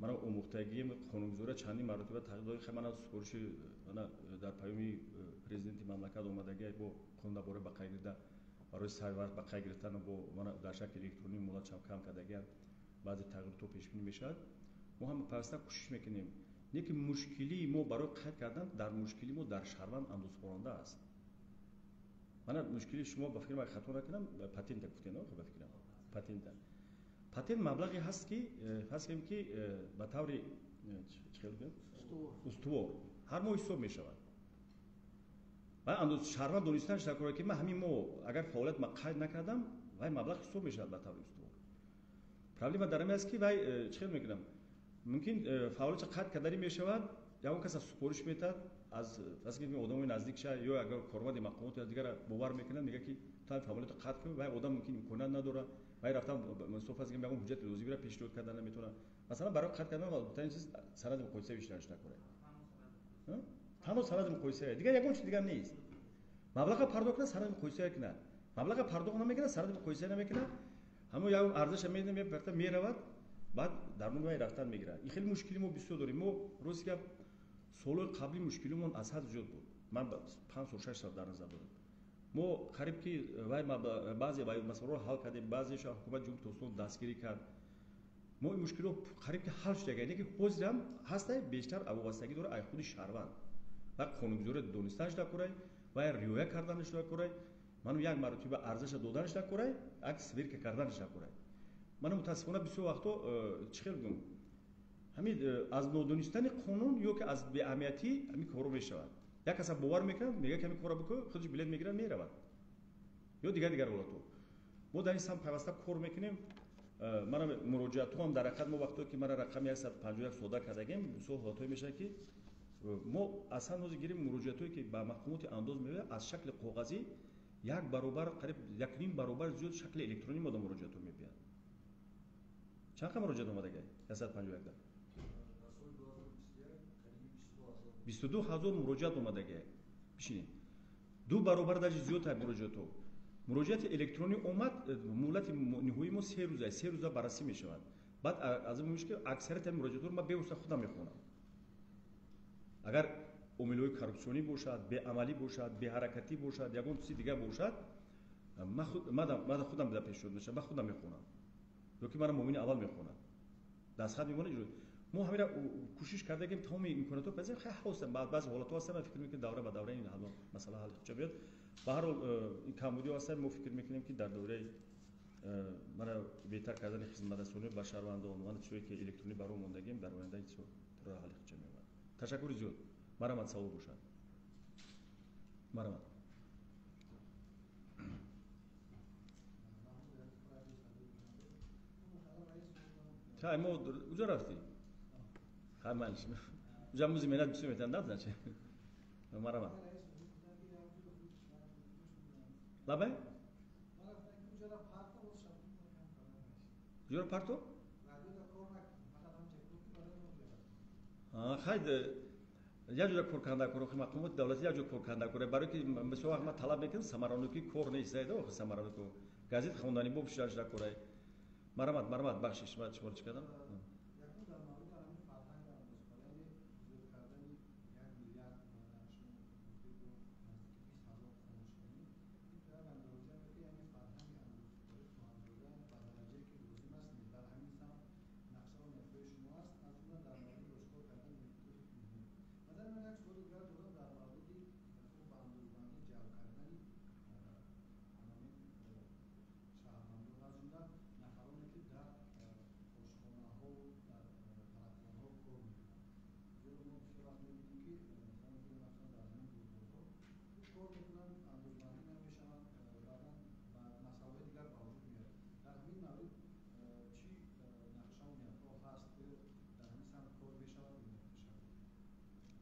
мана омӯхтагием. Қонунгузория чандин маротиба тағйир дод. Мана супориши мана дар паёми президенти мамлакат омадагӣ бо қонун дар бораи ба қайд гирифта, барои саривақт ба қайд гирифтан бо мана дар шакли электронӣ муҳлатшам кам кардагиам, баъзе тағйиротҳо пешбинӣ мешавад. Мо ҳама пайваста кӯшиш мекунем, лекин мушкилии мо барои қайд кардан дар мушкилии мо дар шаҳрванд андозхӯранда аст. Мана мушкили шумо, ба фикрам, хато накунам, патента гуфтем, ба фикрам, патента. Патент маблағе ҳаст, ки фарз кунем, ки ба таври чӣ хел гӯям, устувор ҳар моҳ ҳисоб мешавад. Ва шаҳрванд донистанаш дар кора, ки ман ҳамин моҳ агар фаъолият ма қайд накардам, вай маблағ ҳисоб мешавад ба таври устувор. Проблема дар ҳамин аст, ки вай чӣ хел мекунам, мумкин фаъолиятша қайд карданӣ мешавад, ягон кас аз супориш метаҳад, аз фарз кунем, одамои наздикша ё агар корманди мақомоти аз дигара бовар мекунад, мегӯяд, ки ту ҳамин фаъолиятро қайд кун. Вай одам мумкин имконият надорад. Вай рафтан мисол фарз кунем ягон ҳуҷҷати лозимиро пешниҳод кардан наметавонад. Масалан, барои қайд кардан муҳимтарин чиз санади муқоисавӣ иштирок накунад. Танҳо санади муқоисавӣ, дигар ягон чиз дигар нест. Маблаға пардохт кунад, санади муқоисавӣ кунад. Маблаға пардохт намекунад, санади муқоисавӣ намекунад. Ҳамон ягон арзаша медиҳад, меравад, баъд дар номи вай рафтан мегирад. Ин хеле мушкили мо бисёр дорем. Мо рости гап солҳои қабли мушкилимон аз ҳад зиёд буд. Ман 5 сол 6 сол дар назар дорам. Мо қариб ки вай баъзе вай масъалаҳоро ҳал кардем, баъзеашро ҳукумати Ҷумҳурии Тоҷикистон дастгирӣ кард. Мо ин мушкилҳо қариб ки ҳал шуда, лекин ҳозир ҳам ҳастай, бештар вобастагӣ дорад ай худи шаҳрванд. Ва қонунгузорӣ донистанаш дакорай, ва риоя карданаш дакорай, ману як маротиба арзаша доданаш дакорай, як сверка карданаш дакорай. Ман мутаассифона бисёр вақтҳо чӣ хел бигӯям, ҳамин аз нодонистани қонун ё ки аз беаҳамиятӣ ҳамин корро мешавад. Як каса бовар мекунад, мегӯяд ки ҳамин корро бикун, худаш билет мегирад, меравад. Ё дигар дигар ҳолатҳо. Мо дар ин самт пайваста кор мекунем. Мана муроҷиатҳо ҳам дар ҳақиқат мо вақтҳое ки мана рақами 151 сода кардагем, бисёр ҳолатҳое мешавад ки мо аслан ҳозир гирем муроҷиатҳое ки ба мақомоти андоз меояд, аз шакли коғазӣ як баробар, қариб якним баробар зиёд шакли электронӣ мода муроҷиатҳо мебиёяд. Чанд қа муроҷиат омадагай? 151-да. 22 ҳазор муроҷиат омадагай. Бишинед. 2 баробар даже зиёд муроҷиатҳо. Муроҷиати электронӣ омад, муҳлати ниҳоии мо 3 рӯза, 3 рӯза баррасӣ мешавад. Баъд аз ин мушкил аксарияти муроҷиатҳоро ман бевосита худам мехонам. Агар омилҳои коррупсионӣ бошад, беамалӣ бошад, беҳаракатӣ бошад, ягон чизи дигар бошад, ман худам дар пешниҳод мешавам, ман худам мехонам. Ё ки мана муовини аввал мехонад. Дастхат мемонад, иҷро. Мо ҳамира кӯшиш кардагем тамоми имкониятҳо пазирем, хеле ҳастанд, баъзе ҳолатҳо ҳастанд, ман фикр мекунам давра ба давра ин масъала ҳал худша биёд. Ба ҳар ҳол ин камбудиҳо ҳастанд, мо фикр мекунем ки дар давраи мана беҳтар кардани хизматрасонӣ ба шаҳрвандон, мана чизое ки электронӣ баро мондагем, дар оянда ин чизҳо пурра ҳал худша меёбад. Ташаккури зиёд. Марамат савол бошад. Марамат. Хай, мо куҷо рафтӣ? Хай, ман уҷа музи меҳнат бисёр метавонам дад, значит. Марамат. Лабай? Куҷоро парто? Хай, як ҷода кор карда кор, мақомоти давлатӣ як ҷо кор карда кор. Барои ки бисёр вақт ман талаб мекунам, самаранокӣ кор нест, охи самаранокӣ. Газет хондани боб шуда шуда корай. Марамат, марамат, бахшиш, ман шуморо чӣ кардам?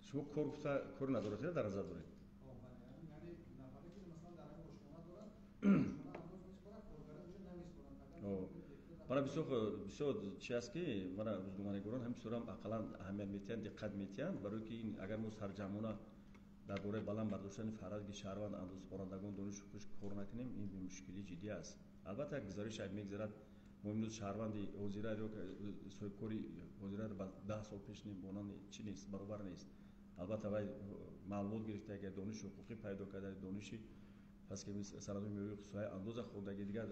Шумо кор гуфта кор надоред, дар назар доред? Мана бисёр чи аст ки мана рӯзноманигорон ҳам бисёрам ақаллан аҳамият метиҳанд, диққат метиҳанд, барои ки ин агар мо сарҷамъона дар бораи баланд бардоштани фарҳанги шаҳрванд андозхӯрандагон донишу хуш кор накунем, ин мушкили ҷиддӣ аст. Албатта як гузариш айб мегузарад. Мо имрӯз шаҳрванди ҳозира ё соҳибкори ҳозира ба 10 сол пеш монанд чи нест, баробар нест. Албатта вай маълумот гирифта, агар дониши ҳуқуқӣ пайдо карда, дониши пас ки санадҳои меъёрии хусусияи андоза хондаги, дигар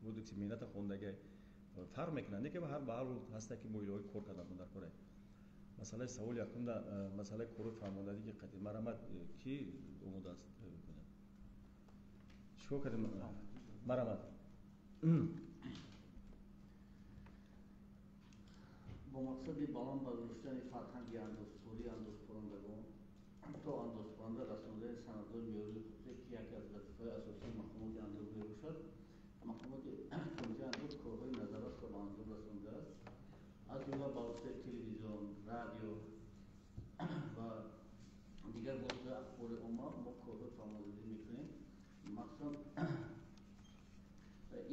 кодекси меҳната хондаги фарқ мекунанд. Лекин ба ҳар ҳол ҳаста ки моилаҳои кор кардан дар кора. Масъалаи саволи якумда масъалаи кори фаҳмондадӣ ки қатъи марамат ки омода аст? Чикор кардем? Марамат. Бо мақсади баланд бардоштани фарҳанги андозсупории андозхӯрандагон то андозхӯранда расондани санадҳои меъёрии ҳуқуқӣ, ки яке аз вазифаҳои асосии мақомоти андоз мебошад, мақомоти кумитаи андоз корҳои назаррасро ба анҷом расондааст. Аз ҷумла ба воситаи телевизион, радио ва дигар воситаи ахбори омма мо корҳои фаҳмондадӣ мекунем. Махсусан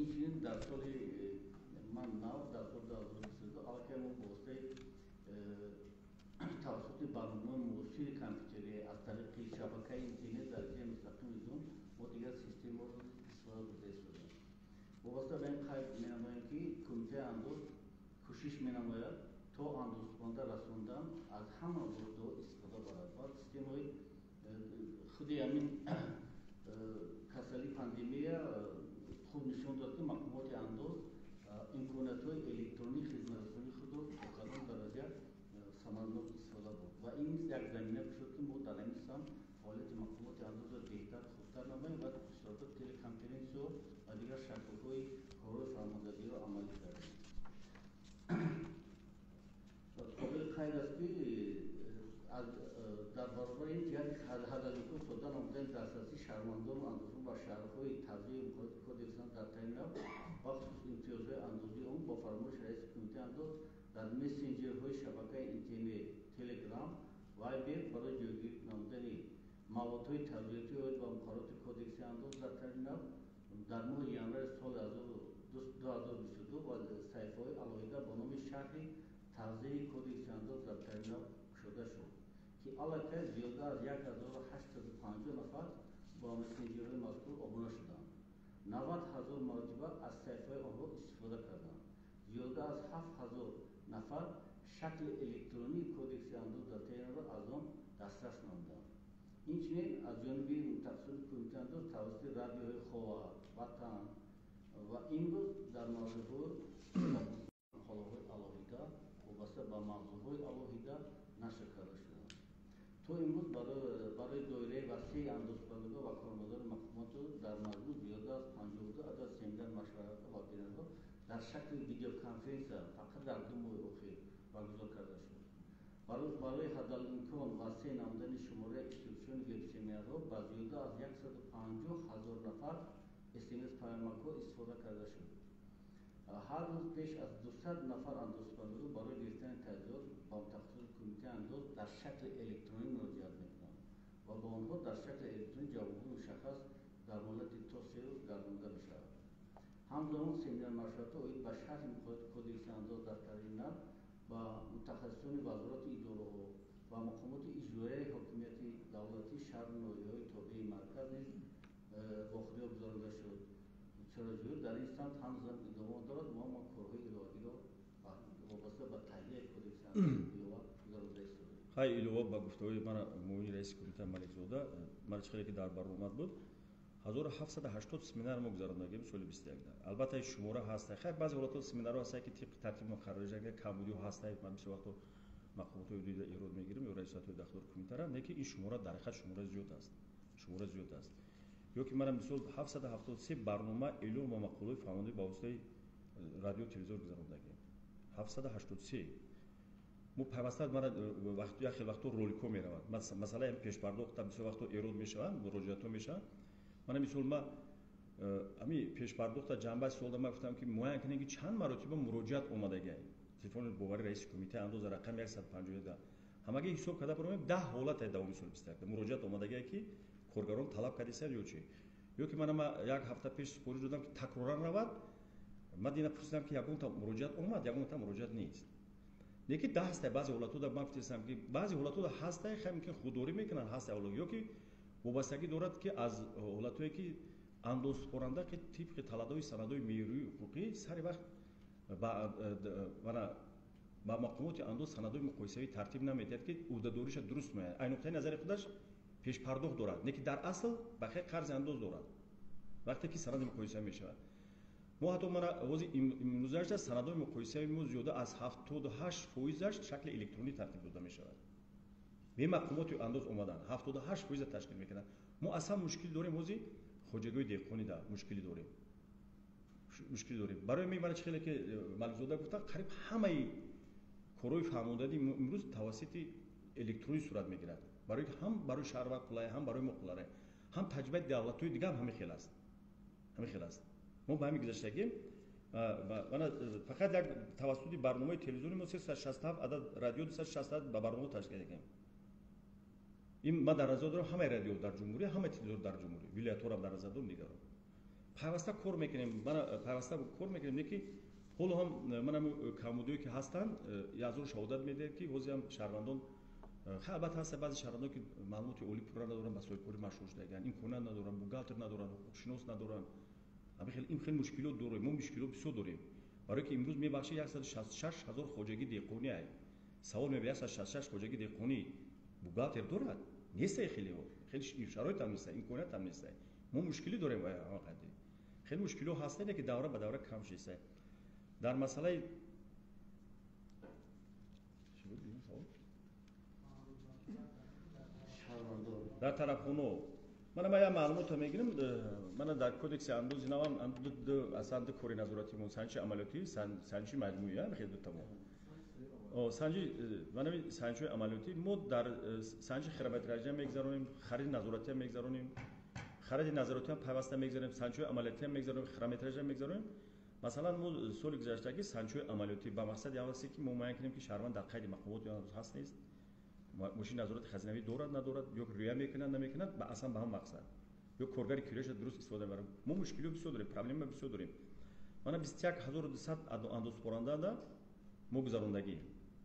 инчунин дар Соли ман нав, дар соли 2022 аллакай мо ба воситаи тавассути барномаҳои муосири компютерӣ аз тариқи шабакаи интернет дар ҷои мустақими Zoom мо дигар системаро истифода бурда истодаем. Вобаста ба ин қайд менамоем, ки Кумитаи андоз кӯшиш менамояд то андозсупоранда расондан аз ҳама воситаҳо истифода барад ва системаҳои худи ҳамин касалии пандемия хуб нишон дод, ки мақомоти андоз имкониятҳои электронии хизматрасонии худро то кадом дараҷа самаранок истифода бурд ва ин низ як замина шуд, ки мо дар ҳамин самт фаъолияти мақомоти андозро беҳтар, хубтар намоем ва бисёртар телеконференсиё ва дигар шаклҳои корҳои фармондадиро амалӣ кардем. Қобили қайд аст, ки дар баробари ин, ҷиҳати ҳадалимкон сода намудани дастрасии шаҳрвандону андозҳо ба шарҳҳои тавзеҳи муқаррароти кодекси дар таҳрири нав, бахусус имтиёзҳои андозии он, бо фармоиши раиси Кумитаи андоз дар мессенҷерҳои шабакаи интернет Телеграм, Вайбер барои ҷойгир намудани маводҳои тавзеҳотӣ оид ба муқаррароти кодекси андоз дар таҳрири нав дар моҳи январи соли 2022 ва саҳифаҳои алоҳида бо номи «Шарҳи тавзеҳи кодекси андоз дар таҳрири нав» кушода шуд, ки аллакай зиёда аз 1850 нафар бо мессенҷерҳои мазкур обуна шуданд, 90 000 маротиба аз саҳифаҳои онҳо истифода карданд, зиёда аз 7000 нафар шакли электронии кодекси андоз дар таҳрирро аз он дастрас намуданд. Инчунин аз ҷониби мутахассисони Кумитаи андоз тавассути радиоҳои Ховар, Ватан ва Имрӯз дар мавзӯъҳо мақолаҳои алоҳида вобаста ба мавзӯъҳои алоҳида нашр карда шуданд. То имрӯз барои доираи васеи андозпардозон ва кормандони мақомоту дар маҷмӯъ зиёда аз 52 адад семинар, машваратҳо ва вебинарҳо дар шакли видеоконференсия фақат дар 2 моҳи охир баргузор карда шуд. Барои ҳадалимкон васеъ намудани шумораи иштирокчиёни вебсеминарҳо ба зиёда аз 150 000 нафар смс паёмакҳо истифода карда шуд. Ҳар рӯз беш аз 200 нафар андозпардозон барои гирифтани тавзеҳот ба мутахассисони Кумитаи андоз дар шакли электронӣ муроҷиат мекунанд ва ба онҳо дар шакли электронӣ ҷавобҳои мушаххас дар муҳлати то 3 рӯз гардонида мешавад. Ҳамзамон семинар машваратҳо оид ба шарҳи муқаррароти кодекси андоз дар таҳрири нав ба мутахассисони вазорату идораҳо ва мақомоти иҷроияи ҳокимияти давлатии шаҳру ноҳияҳои тобеи марказ низ вохӯриҳо гузаронида шуд. Чораҷӯӣ дар ин самт ҳанӯзам идома дорад. Мо корҳои иловагиро вобаста ба таҳияи кодекси андоз илова гузаронида истодаем. Хай, илова ба гуфтаҳои мана муовини раиси кумита Маликзода, мана чӣ хеле ки дар баромад буд, 1780 семинар мо гузарондагим соли 21. Албатта, ин шумора ҳаста. Хай, баъзе ҳолатҳо семинарҳо ҳаста, ки тибқи тартиби муқаррарӣ камбудиҳо ҳаста. Ман бисёр вақтҳо мақомотҳои ҳудудиро эрод мегирем ё раисатҳои дахлдор кумитара, не ки ин шумора дар ҳақиқат шумораи зиёд аст, шумора зиёд аст. Ё ки мана мисол 773 барнома, эълон ва мақолаҳои фаҳмондагӣ ба воситаи радио, телевизор гузарондагим. 783 мо пайваста мана як хел вақтҳо роликҳо меравад. Масъалаи пешпардохта бисёр вақтҳо эрод мешаванд, муроҷиатҳо мешаванд. Мана мисол ма ами пешпардохта ҷанбаи суолда ма гуфтам, ки муайян кунем, ки чанд маротиба муроҷиат омадагиай. Телефони бовари раиси кумитаи андоз рақами 151 ҳамагӣ ҳисоб карда баромем, 10 ҳолате давоми соли 21 муроҷиат омадагиай, ки коргарон талаб кардисанд ё чӣ. Ё ки мана ма як ҳафта пеш супориш додам, ки такроран равад. Ман дина пурсидам, ки ягонта муроҷиат омад, ягонта муроҷиат нест. Не ки даҳастай, баъзе ҳолатҳода ман гуфтестам, ки баъзе ҳолатҳода ҳастай, хай мумкин худдорӣ мекунанд, ҳастай ҳолат, ё ки вобастагӣ дорад, ки аз ҳолатҳое ки андозсупоранда ки тибқи талабои санадҳои меъёрии ҳуқуқӣ сари вақт ба мақомоти андоз санадҳои муқоисавӣ тартиб намедиҳад, ки ӯҳдадориша дуруст меояд. Ай нуқтаи назари худаш пешпардохт дорад, не ки дар асл ба хел қарзи андоз дорад. Вақте ки санади муқоисавӣ мешавад, мо ҳатто мана ҳозир имрӯзаашда санадҳои муқоисавии мо зиёда аз 78 фоизаш шакли электронӣ тартиб дода мешавад. Бе мақомоти андоз омадан 78 фоиза ташкил мекунад. Мо аслан мушкил дорем, ҳозир хоҷагиҳои деҳқонида мушкилӣ дорем, мушкилӣ дорем. Барои ми мана чӣ хеле ки Маликзода гуфтанд, қариб ҳамаи корҳои фаҳмондадии имрӯз тавассути электронӣ сурат мегирад, барои ҳам барои шаҳрванд қулай, ҳам барои мо қулай, ҳам таҷрибаи давлатҳои дигар ҳам ҳамин хел аст, ҳамин хел аст. Мо ба ҳамин гузаштагим. Мана фақат як тавассути барномаи телевизиони мо 367 адад радио, 267 ба барнома ташкил кардем. Ин ман дар назар дорам ҳамаи радио дар ҷумҳурӣ, ҳамаи телевизор дар ҷумҳурӣ, вилоятҳоро дар назар дорам, дигарро. Пайваста кор мекунем, пайваста кор мекунем, не ки ҳоло ҳам манам камбудиҳое ки ҳастанд, язур шаҳодат медиҳад, ки ҳозир ҳам шаҳрвандон, албатта ҳаста баъзе шаҳрвандон, ки маълумоти олӣ пурра надоранд, ба соҳибкорӣ машғул шудагианд, имконият надоранд, бухгалтер надоранд, ҳуқуқшинос надоранд. Ин хеле мушкилот дорем, мо мушкилот бисёр дорем. Барои ки имрӯз мебахшед 166 ҳазор хоҷагии деҳқонӣ ай. Савол мебояд 166 хоҷагии деҳқонӣ бухгалтер дорад? Нестай хелеҳо. Хеле шароит ҳам нестай, имконият ҳам нестай. Мо мушкилӣ дорем ҳақиқатӣ. Хеле мушкилиҳо ҳастанд, ки давра ба давра кам шудааст. Дар масъалаи дар тарафхоно мана ман як маълумотро мегирам. Мана дар кодекси андози навам аслан ду кори назоратӣ мо санҷиши амалиётӣ, санҷиши маҷмӯӣ, хеле дутамо. Санҷи мана санҷишҳои амалиётӣ мо дар санҷиши хирометражиам мегзаронем, хариди назоратиам мегзаронем, хариди назоратиам пайваста мегзаронем, санҷишҳои амалиётиам мегзаронем, хирометражиам мегзаронем. Масалан, мо соли гузаштагӣ санҷишҳои амалиётӣ ба мақсади он аст, ки мо муайян кунем, ки шаҳрванд дар қайди мақомот ҳаст нест, мошини назорати хазинавӣ дорад надорад, ё рӯя мекунад намекунад, ба аслан ба ҳам мақсад, ё коргари кирояша дуруст истифода мебарад. Мо мушкилиҳо бисёр дорем, проблема бисёр дорем. Мана 21200 андозсупоранда мо гузарондагӣ.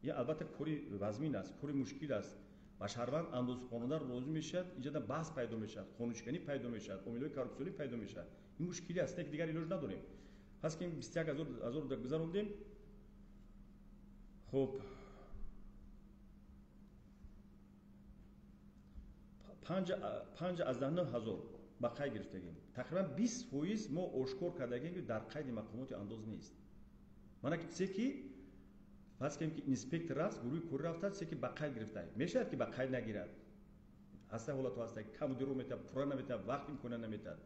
Ин албатта кори вазмин аст, кори мушкил аст. Ба шаҳрванд андозсупоранда розӣ мешавад, инҷода баҳс пайдо мешавад, қонуншиканӣ пайдо мешавад, омилҳои коррупсионӣ пайдо мешавад. Ин мушкилӣ аст, ки дигар илоҷ надорем. Пас ки 21000 гузарондем. Хуб, 5,9 ҳазор ба қайд гирифтагем. Тақрибан 20% мо ошкор кардагем, ки дар қайди мақомоти андоз нест. Мана ки чизе ки фарз кунем, ки инспектор аст, гурӯҳи корӣ рафтааст, чизе ки ба қайд гирифтааст. Мешавад, ки ба қайд нагирад. Ҳаста ҳолатҳо ҳаста, ки камудиро метавад, пурра наметавад, вақт имконият наметавад.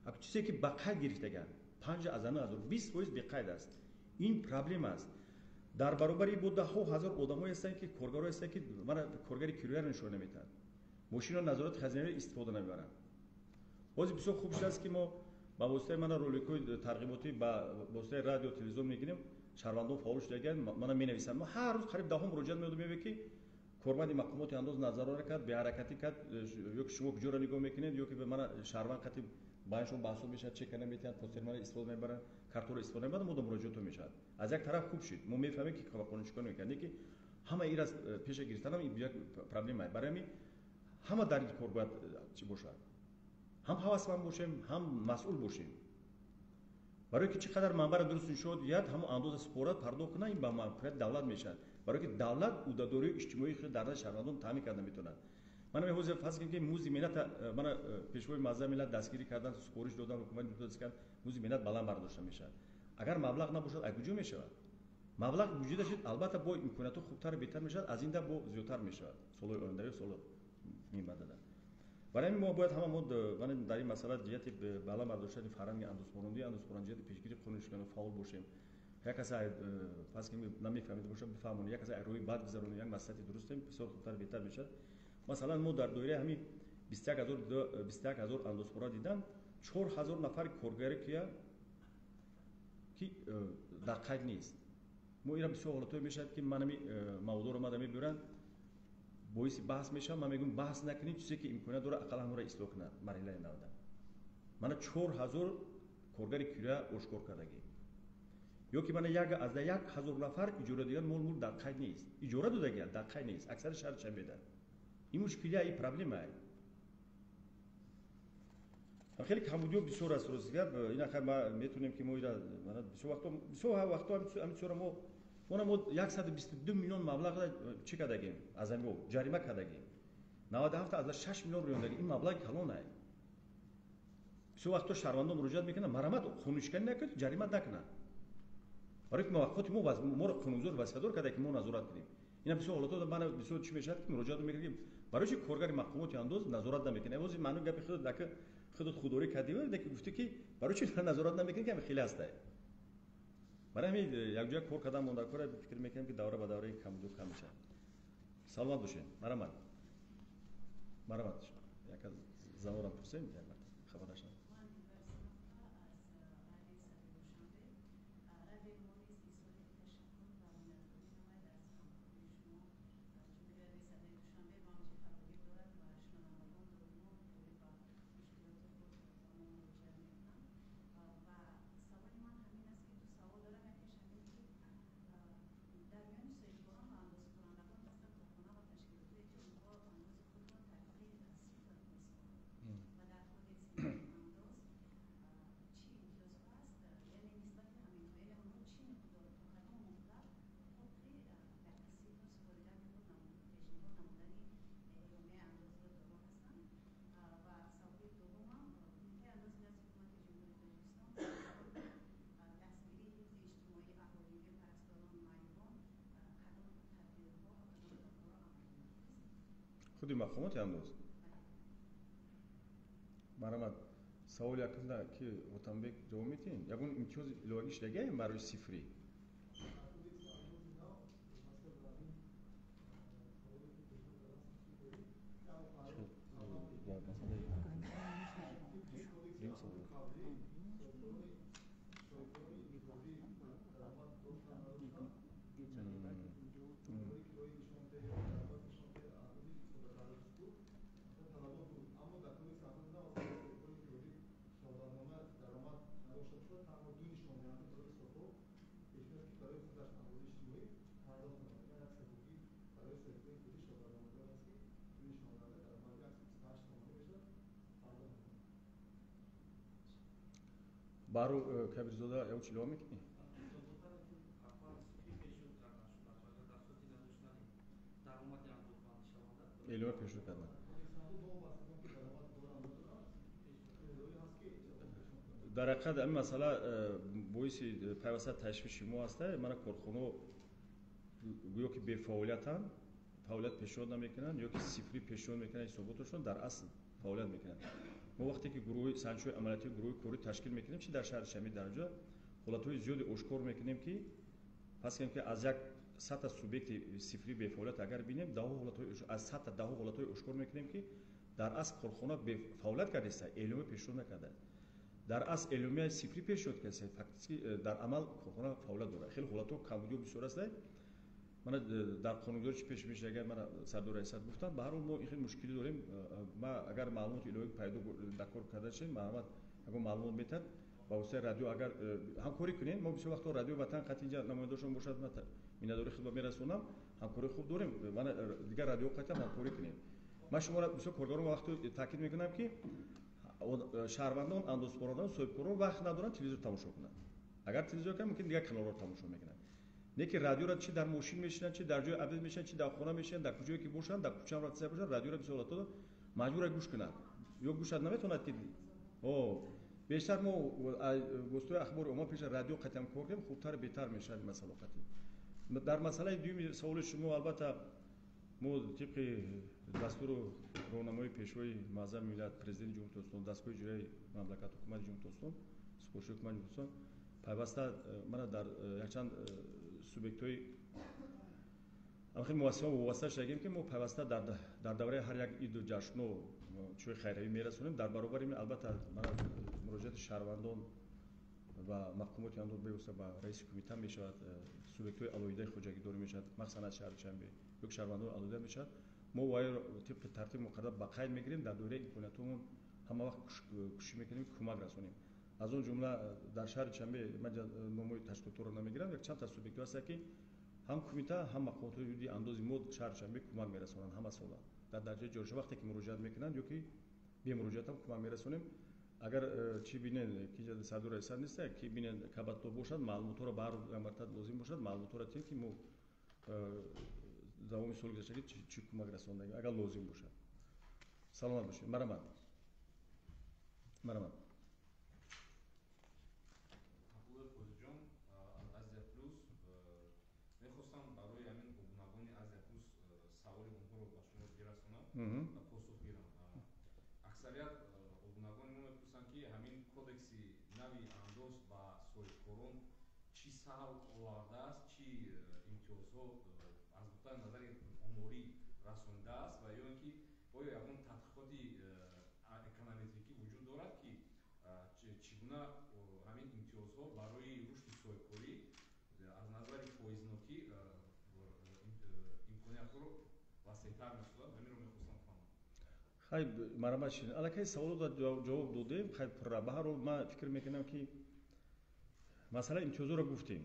Аку чизе ки ба қайд гирифтаганд, 5,9 ҳазор, 20% беқайд аст. Ин проблема аст. Дар баробари бо даҳҳо ҳазор одамое ҳастанд, ки коргарое ҳастанд, ки мана коргари кирояро нишон наметавад. Мошинро назорати хазинавӣ истифода намебаранд. Ҳозир бисёр хуб шудааст, ки мо ба воситаи мана роликҳои тарғиботӣ ба воситаи радио, телевизион мегирем, шаҳрвандон фаъол шудагианд, мана менависанд. Мо ҳар рӯз қариб даҳҳо муроҷиат меояд, мебинем, ки корманди мақомоти андоз назарора кард, беҳаракатӣ кард, ё ки шумо куҷоро нигоҳ мекунед, ё ки мана шаҳрванд қатъи байншон баҳсо мешавад, чека наметиҳанд, посттерминал истифода мебаранд, картҳоро истифода мебаранд, мо муроҷиатҳо мешавад. Аз як тараф хуб шуд, мо мефаҳмем, ки қонуншиканӣ мекунанд, лекин ҳама ин раз пеша гирифтанам ин як проблема. Барои ҳамин ҳама дар ин кор бояд чӣ бошад? Ҳам ҳавасманд бошем, ҳам масъул бошем. Барои ки чӣ қадар манбаъро дуруст нишон диҳад, ҳамон андоза супорат пардохт кунад, ин ба манфиати давлат мешавад. Барои ки давлат ӯҳдадориҳои иҷтимоии худро дар назди шаҳрвандон таъмин карда метавонад. Мана мехоҳам фарз кунем, ки музди меҳнат мана пешвои муаззами миллат дастгирӣ кардан, супориш додан, ҳукумати ҷумҳурӣ кардан, музди меҳнат баланд бардошта мешавад. Агар маблағ набошад, аз куҷо мешавад? Маблағ вуҷуда шуд, албатта бо имкониятҳо хубтар беҳтар мешавад, аз ин да бо зиёдтар мешавад солҳои оянда ё солҳо мебадада. Барои ҳамин мо бояд ҳама мо дар ин масъала ҷиҳати баланд бардоштани фарҳанги андозсупорандӣ, андозсупорандӣ ҷиҳати пешгирии қонуншиканӣ фаъол бошем. Як касе фарз кунем намефаҳмида бошад, бифаҳмонем, як касе роҳи бад гузаронем, як маслиҳати дурустем, бисёр хубтар беҳтар мешавад. Масалан, мо дар доираи ҳамин 21000 андозсупора дидам, 4000 нафар коргаре ки дар қайд нест. Мо ира бисёр ҳолатҳое мешавад, ки ман ҳамин мавзӯъро мада мебаранд, боиси баҳс мешавам. Ман мегӯям баҳс накунед, чизе ки имконият дорад ақаллан ҳамонро ислоҳ кунад марҳилаи навда. Мана 4000 коргари кироя ошкор кардагӣ. Ё ки мана 1,1 нафар иҷора дигар мол мулк дар қайд нест. Иҷора додагианд, дар қайд нест. Аксари шаҳр чамбеда. Ин мушкилия, ин проблема. Хеле камбудиҳо бисёр аст, рости гап. Ин ака ма метавонем, ки мо ира мана бисёр вақто, бисёр вақто ҳамин чизро мо Она мо 122 миллион маблағ чӣ кардагем? Аз ҳамин ҷарима кардагем. 97,6 миллион рӯёндагем. Ин маблағи калон аст. Бисёр вақто шаҳрвандон муроҷиат мекунанд, марамат қонуншиканӣ накунед, ҷарима накунанд. Барои ки маваққоти мо моро қонунгузор вазифадор карда, ки мо назорат кунем. Ина бисёр ҳолатҳо мана бисёр чӣ мешавад, ки муроҷиат мекунем, барои чӣ коргари мақомоти андоз назорат намекунад? Ҳозир маънои гапи худат дака худат худдорӣ кардӣ, ки гуфтӣ, ки барои чӣ назорат намекунӣ, ки ҳамин хеле ҳастае. Барои ҳамин якҷоя кор кардан монда кора фикр мекунем, ки давра ба давраи камбудиҳо кам мешавад. Саломат бошед. Марамат. Марамат. Як аз занорам пурсем, як марта хабар нашавад. Худи мақомоти андоз. Марҳамат, саволи якумда ки Отамбек ҷавоб медиҳем? Ягон имтиёзи иловагӣ шудагиам барои сифрӣ? Баҳру Кабирзода, ягон чӣ илова мекунӣ? Илова пешниҳод кардан. Дар ҳақиқат ҳамин масъала боиси пайваста ташвиши мо аст. Мана корхонаҳо гӯё ки бефаъолиятанд, фаъолият пешниҳод намекунанд ё ки сифрӣ пешниҳод мекунанд ҳисоботашон, дар асл фаъолият мекунанд. Мо вақте ки гурӯҳи санҷишҳои амалиётии гурӯҳи корӣ ташкил мекунем, чи дар шаҳри Душанбе, дар ҷо ҳолатҳои зиёде ошкор мекунем, ки пас кунем, ки аз як садта субъекти сифрӣ бефаъолият агар бинем, даҳо ҳолатҳои аз садта даҳо ҳолатҳои ошкор мекунем, ки дар асл корхона бефаъолият кардааст, эъломия пешниҳод накардааст. Дар асл эъломияи сифрӣ пешниҳод кардааст, фактически дар амал корхона фаъолият дорад. Хеле ҳолатҳо камбудиҳо бисёр ҳастанд. Мана дар қонунгузорӣ чӣ пеш мешавад, агар мана сардор раисат гуфтанд, ба ҳар ҳол мо ин хеле мушкилӣ дорем. Ма агар маълумоти иловагӣ пайдо дар кор карда шавем, марҳамат, ягон маълумот метиҳад ба воситаи радио, агар ҳамкорӣ кунем, мо бисёр вақтҳо радио Ватан қатъи инҷа намояндашон бошад, ман миннатдории худро мерасонам, ҳамкории хуб дорем. Мана дигар радио қатъи ҳам ҳамкорӣ кунем. Ман шуморо бисёр коргарон вақту таъкид мекунам, ки шаҳрвандон, андозсупорандагон, соҳибкорон вақт надоранд телевизор тамошо кунанд. Агар телевизор кунанд, мумкин дигар каналҳоро тамошо мекунанд. Не ки радиоро чи дар мошин мешинанд, чи дар ҷои обед мешинанд, чи дар хона мешинанд, дар куҷое ки бошанд, дар кӯчаам рафта бошанд, радиоро бисёр ҳолатҳо маҷбур гӯш кунанд. Ё гӯшад наметавонад ки бештар мо воситаи ахбори омма пеш радио қатъиан кор кунем, хубтар, беҳтар мешавад ин масъала қатъи. Дар масъалаи дуюми саволи шумо, албатта мо тибқи дастуру роҳнамои пешвои муаззами миллат, президенти Ҷумҳурии Тоҷикистон, дастгоҳи иҷроияи мамлакат, ҳукумати Ҷумҳурии Тоҷикистон, супориши ҳукумати Ҷумҳурии Тоҷикистон пайваста мана дар якчанд субъектҳои хеле муассисаҳо вобаста шудагем, ки мо пайваста дар давраи ҳар як иду ҷашнҳо чӯи хайравӣ мерасонем. Дар баробари ин албатта мана муроҷиати шаҳрвандон ва мақомоти андоз бевосита ба раиси кумита мешавад, субъектҳои алоҳидаи хоҷагидорӣ мешавад, махсусан аз шаҳри Душанбе ё ки шаҳрвандон алоҳида мешавад. Мо вайро тибқи тартиби муқаррар ба қайд мегирем, дар доираи имкониятҳомон ҳама вақт кӯшиш мекунем, ки кӯмак расонем. Аз он ҷумла дар шаҳри Душанбе ман номои ташкилотҳоро намегирам, як чанд та субъектҳо ҳастанд, ки ҳам кумита, ҳам мақомотҳои ҳудуди андози мо шаҳри Душанбе кӯмак мерасонанд ҳама сола. Дар дараҷаи ҷорӣ вақте ки муроҷиат мекунанд ё ки бемуроҷиат ҳам кӯмак мерасонем. Агар чӣ бинед, ки сардор раисат нест, ки бинед кабатто бошад, маълумотҳоро ба ҳар маротиба лозим бошад, маълумотҳоро тиҳем, ки мо давоми соли гузаштагӣ чӣ кӯмак расондагӣ, агар лозим бошад. Саломат бошед. Марҳамат. Марҳамат. Абдуллоев Фозилҷон аз Азия Плюс. Мехостам барои ҳамин обунагони Азия Плюс саволи онҳоро ба шумо бирасонам ва посух гирам. Аксарият обунагони мо мепурсанд, ки ҳамин кодекси нави андоз ба соҳибкорон чӣ саҳл овардааст, чӣ имтиёзҳо аз нуқтаи назари оморӣ расонидааст ва ё ин ки оё ягон тадқиқоти эконометрикӣ вуҷуд дорад, ки чӣ гуна ҳамин имтиёзҳо барои рушди соҳибкорӣ аз назари фоизнокӣ имкониятҳоро васеътар месозад. Ҳаминро мехостам фаҳмам. Хай, марҳамат ширин. Аллакай саволро ҷавоб додем. Хай, пурра. Ба ҳар ҳол ман фикр мекунам, ки масъалаи имтиёзҳоро гуфтем.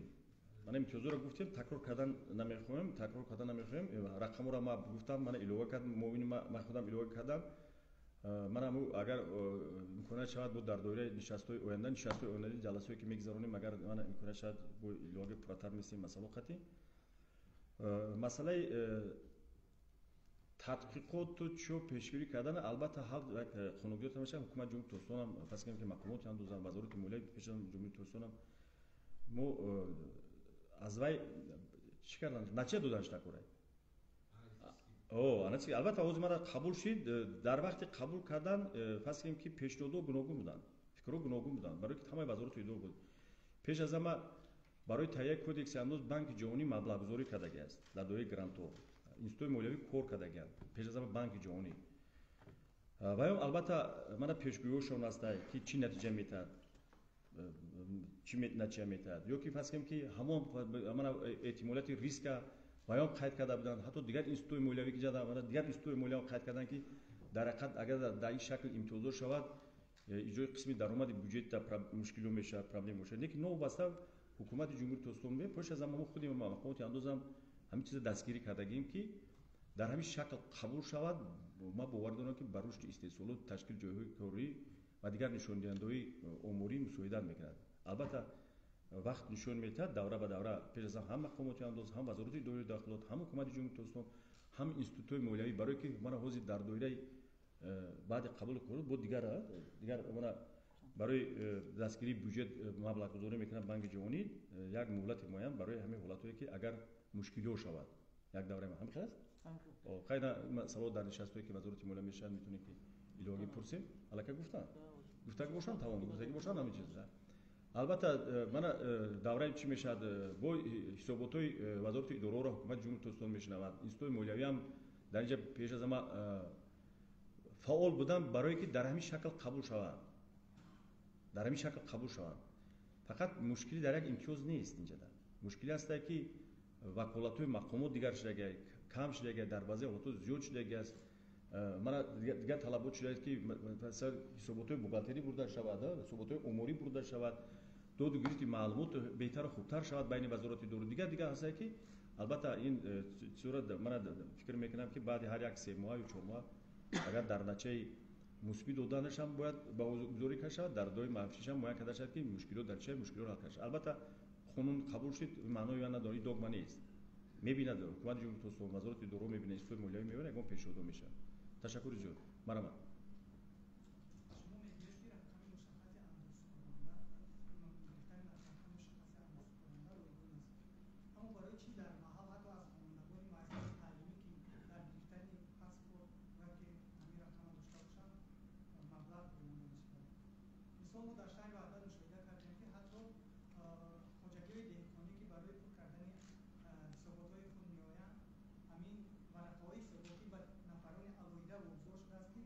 Мана имтиёзҳоро гуфтем, такрор кардан намехоҳем, такрор кардан намехоҳем. Рақамҳоро ман гуфтам, мана илова кардам, муовини ман худам илова кардам. Ман ҳам агар имконият шавад, бо дар доираи нишастҳои оянда, нишастҳои оянда, ҷаласҳое ки мегузаронем, агар мана имконият шавад, бо иловаги пурратар месем масъало қатъи. Масъалаи тадқиқоту чо пешгирӣ кардан, албатта ҳал як қонунгузор мешавад. Ҳукумати Ҷумҳурии Тоҷикистон ҳам, фарз кунем, ки мақомоти андозам, Вазорати молияи пеш аз Ҷумҳурии Тоҷикистон ҳам мо аз вай чӣ кардан, натиҷа доданаш накорай. Албатта, ҳозир мана қабул шид. Дар вақти қабул кардан, фарз кунем, ки пешниҳодҳо гуногун буданд, фикрҳо гуногун буданд, барои ки тамоми вазорату идора буд. Пеш аз ҳама, барои таҳияи кодекси андоз Банки Ҷаҳонӣ маблағгузорӣ кардагиаст дар доираи грантҳо, институтҳои молиявӣ кор кардагианд, пеш аз ҳама Банки Ҷаҳонӣ. Ваём, албатта, мана пешгӯиҳошон ҳаста, ки чӣ натиҷа метаҳад, чӣ натиҷа метаҳад, ё ки фарз кунем, ки ҳамон мана эҳтимолияти риска ваём қайд карда буданд. Ҳатто дигар институтҳои молиявӣ, ки дигар институтҳои молиявӣ қайд карданд, ки дар ҳақиқат, агар дар ин шакл имтиёзот шавад, иҷрои қисми даромади бюҷет мушкило мешавад, проблема мешавад. Лекин новобаста, ҳукумати Ҷумҳурии Тоҷикистон, пеш аз ҳама мо худи мақомоти андозам ҳамин чиза дастгирӣ кардагием, ки дар ҳамин шакл қабул шавад. Ман бовар дорам, ки ба рушди истеҳсолот, ташкили ҷойҳои корӣ ва дигар нишондиҳандаҳои оморӣ мусоидат мекунад. Албатта, вақт нишон медиҳад, давра ба давра, пеш аз ҳам мақомоти андоз, ҳам вазорати идораи дахлот, ҳам ҳукумати Ҷумҳурии Тоҷикистон, ҳам институтҳои молиявӣ, барое ки мана ҳозир дар доираи баъди қабули қонун бо дигар мана барои дастгирии бюҷет маблағгузорӣ мекунад Банки Ҷаҳонӣ, як муҳлати муайян барои ҳамин ҳолатҳое, ки агар мушкилиҳо шавад, як давраи ҳамин хел аст. Хайна, савол дар нишастҳое, ки вазорати молия мешавад, метавонем, ки иловагӣ пурсем. Аллакай гуфтанд, гуфтагӣ бошанд, тамом, гуфтагӣ бошанд, ҳамин чиз. Албатта, мана давраи чӣ мешавад, бо ҳисоботҳои вазорати идораҳоро ҳукумати Ҷумҳурии Тоҷикистон мешунавад. Институтҳои молиявиам дар инҷа пеш аз ҳама фаъол буданд, барое ки дар ҳамин шакл қабул шаванд, дар ҳамин шакл қабул шаванд. Фақат мушкилӣ дар як имтиёз нест, инҷада мушкилӣ ҳастае, ки ваколатҳои мақомот дигар шудагиа, кам шудагиа, дар баъзе ҳолатҳо зиёд шудагиаст. Мана дигар талабот шудааст, ки ҳисоботҳои бухгалтерӣ бурда шавад, ҳисоботҳои оморӣ бурда шавад, доду гирифти маълумот беҳтару хубтар шавад байни вазорати идору дигар ҳастае, ки албатта ин чизро мана фикр мекунам, ки баъди ҳар як 3 моҳа ё 4 моҳа, агар дар натиҷаи мусбӣ доданашам бояд ба гузорӣ карда шавад, дар дои манфишам муайян карда шавад, ки мушкилот дар чия, мушкилот ҳал карда шавад. Албатта, қонун қабул шуд, маънои он надорад, догма нест. Мебинад ҳукумати Ҷумҳурии Тоҷикистон, вазорати идораҳо мебинад, институтҳои молиявӣ мебинад, ягон пешниҳодҳо мешавад. Ташаккури зиёд, марҳамат. Шумо мегӯед, ки рақами мушаххаси андозсупоранда, гирифтани рақами мушаххаси андозсупоранда ройгон аст, аммо барои чӣ дар маҳал ҳатто аз хонандагони муассисаи таълимӣ, ки дар гирифтани паспорт бояд ки ҳамин рақамро дошта бошанд, маблағ гирифта мешавад? Мисол, мо дар шаҳри Ваҳдат мушоҳида кардем, ки ҳатто хоҷагиҳои деҳқонӣ, ки барои пур кардани ҳисоботҳои худ меоянд, ҳамин варақаҳои ҳисоботӣ ба нафарони алоҳида вогузор шудааст, ки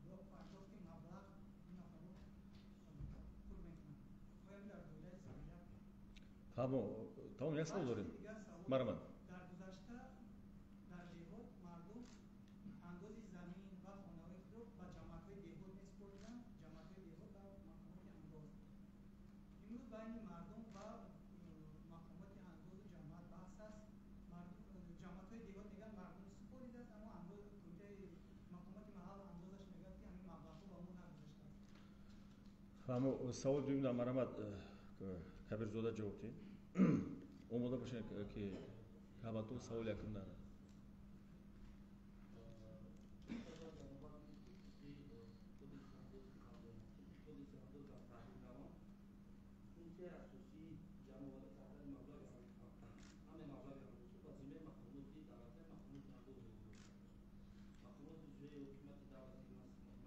бо пардохти маблағ ин нафарҳо пур мекунанд. Оё ин дар доираи салоҳият? Тамом, як савол дорем, марҳамат. Дар гузашта дар деҳот мардум андози замин ва хонаҳои худро ба ҷамоатҳои деҳот месупориданд, ҷамоатҳои деҳот ба мақомоти андоз. Имрӯз байни мардум ва мақомоти андозу ҷамоат баҳс аст. Ҷамоатҳои деҳот мегӯянд, мардум супоридааст, аммо кумитаи мақомоти маҳал андозаш мегӯяд, ки ҳамин маблағҳо ба мо нагузаштааст. Фаҳмо. Савол дуюм, марҳамат, Кабирзода, ҷавоб диҳед. Омода бошед, ки кабато савол якум дорад. Функсияи асосии ҷамъоварӣ кардани маблағи ҳамаи маблағи андозҳо ба зиммаи мақомоти давлатӣ, мақомоти андоз гузошта шудааст. Мақомоти иҷроияи ҳокимияти давлатӣ,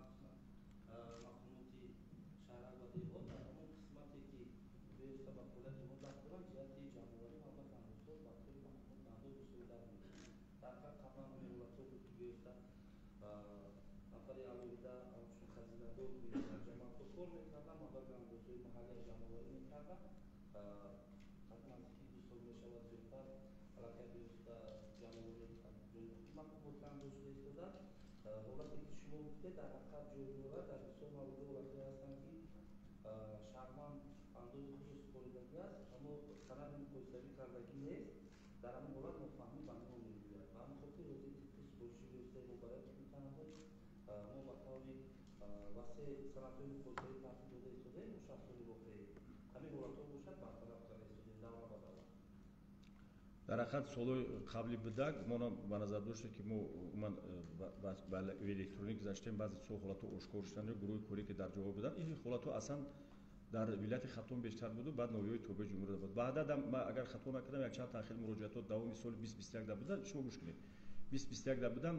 махсусан мақомоти шаҳрак ва деҳот, дар ҳамон қисмате, ки бевосита ба фаъолияти онҳо дахл доранд, ҷиҳати ҷамъоварии маблағи андозҳо ба кори мақомоти андоз мусоидат мекунанд. Дар ҳақиқат, қаблан ҳамин ҳолатҳо буд, ки бевосита нафари алоҳида ҳамчун хазинадор дар ҷамоатҳо кор мекарданд, маблағи андозҳои маҳаллия ҷамъоварӣ мекарданд. Наздики 2 сол мешавад, зиёдтар, аллакай бевосита ҷамъоварӣ аз ҷониби мақомоти андоз шуда истодааст. Ҳолате, ки шумо гуфтед, дар ҳақиқат ҷой дорад. Дар бисёр мавридҳо ҳолатҳое ҳастанд, ки шаҳрванд андози худро супоридагӣ аст, аммо санади муқоисавӣ кардагӣ нест. Дар ҳамин ҳолат нофаҳмӣ ба миён меояд. Ба ҳамин хотир ҳозир тибқи супориши бевоситаи роҳбарияти кумитаи андоз мо ба таври васеъ санадҳои муқоисавӣ тартиб дода истодаем бо шахсони воқеӣ. Ҳамин ҳолатҳо бошад, бартараф карда истодаем давра ба давра. Дар ҳақиқат, солҳои қабли будак мо ба назар доштем, ки мо умуман ба электроник гузаштем, баъзе ҳолатҳо ошкор шуданд ё гурӯҳи корӣ, ки дар ҷоҳо буданд. Ин ҳолатҳо аслан дар вилояти Хатлон бештар буду, баъд ноҳияҳои тобеи ҷумҳурия буд. Баъда, ма агар хато накардам, якчанд таъхири муроҷиатҳо давоми соли 2021 да буда. Шумо гӯш кунед. 20-21 да будан,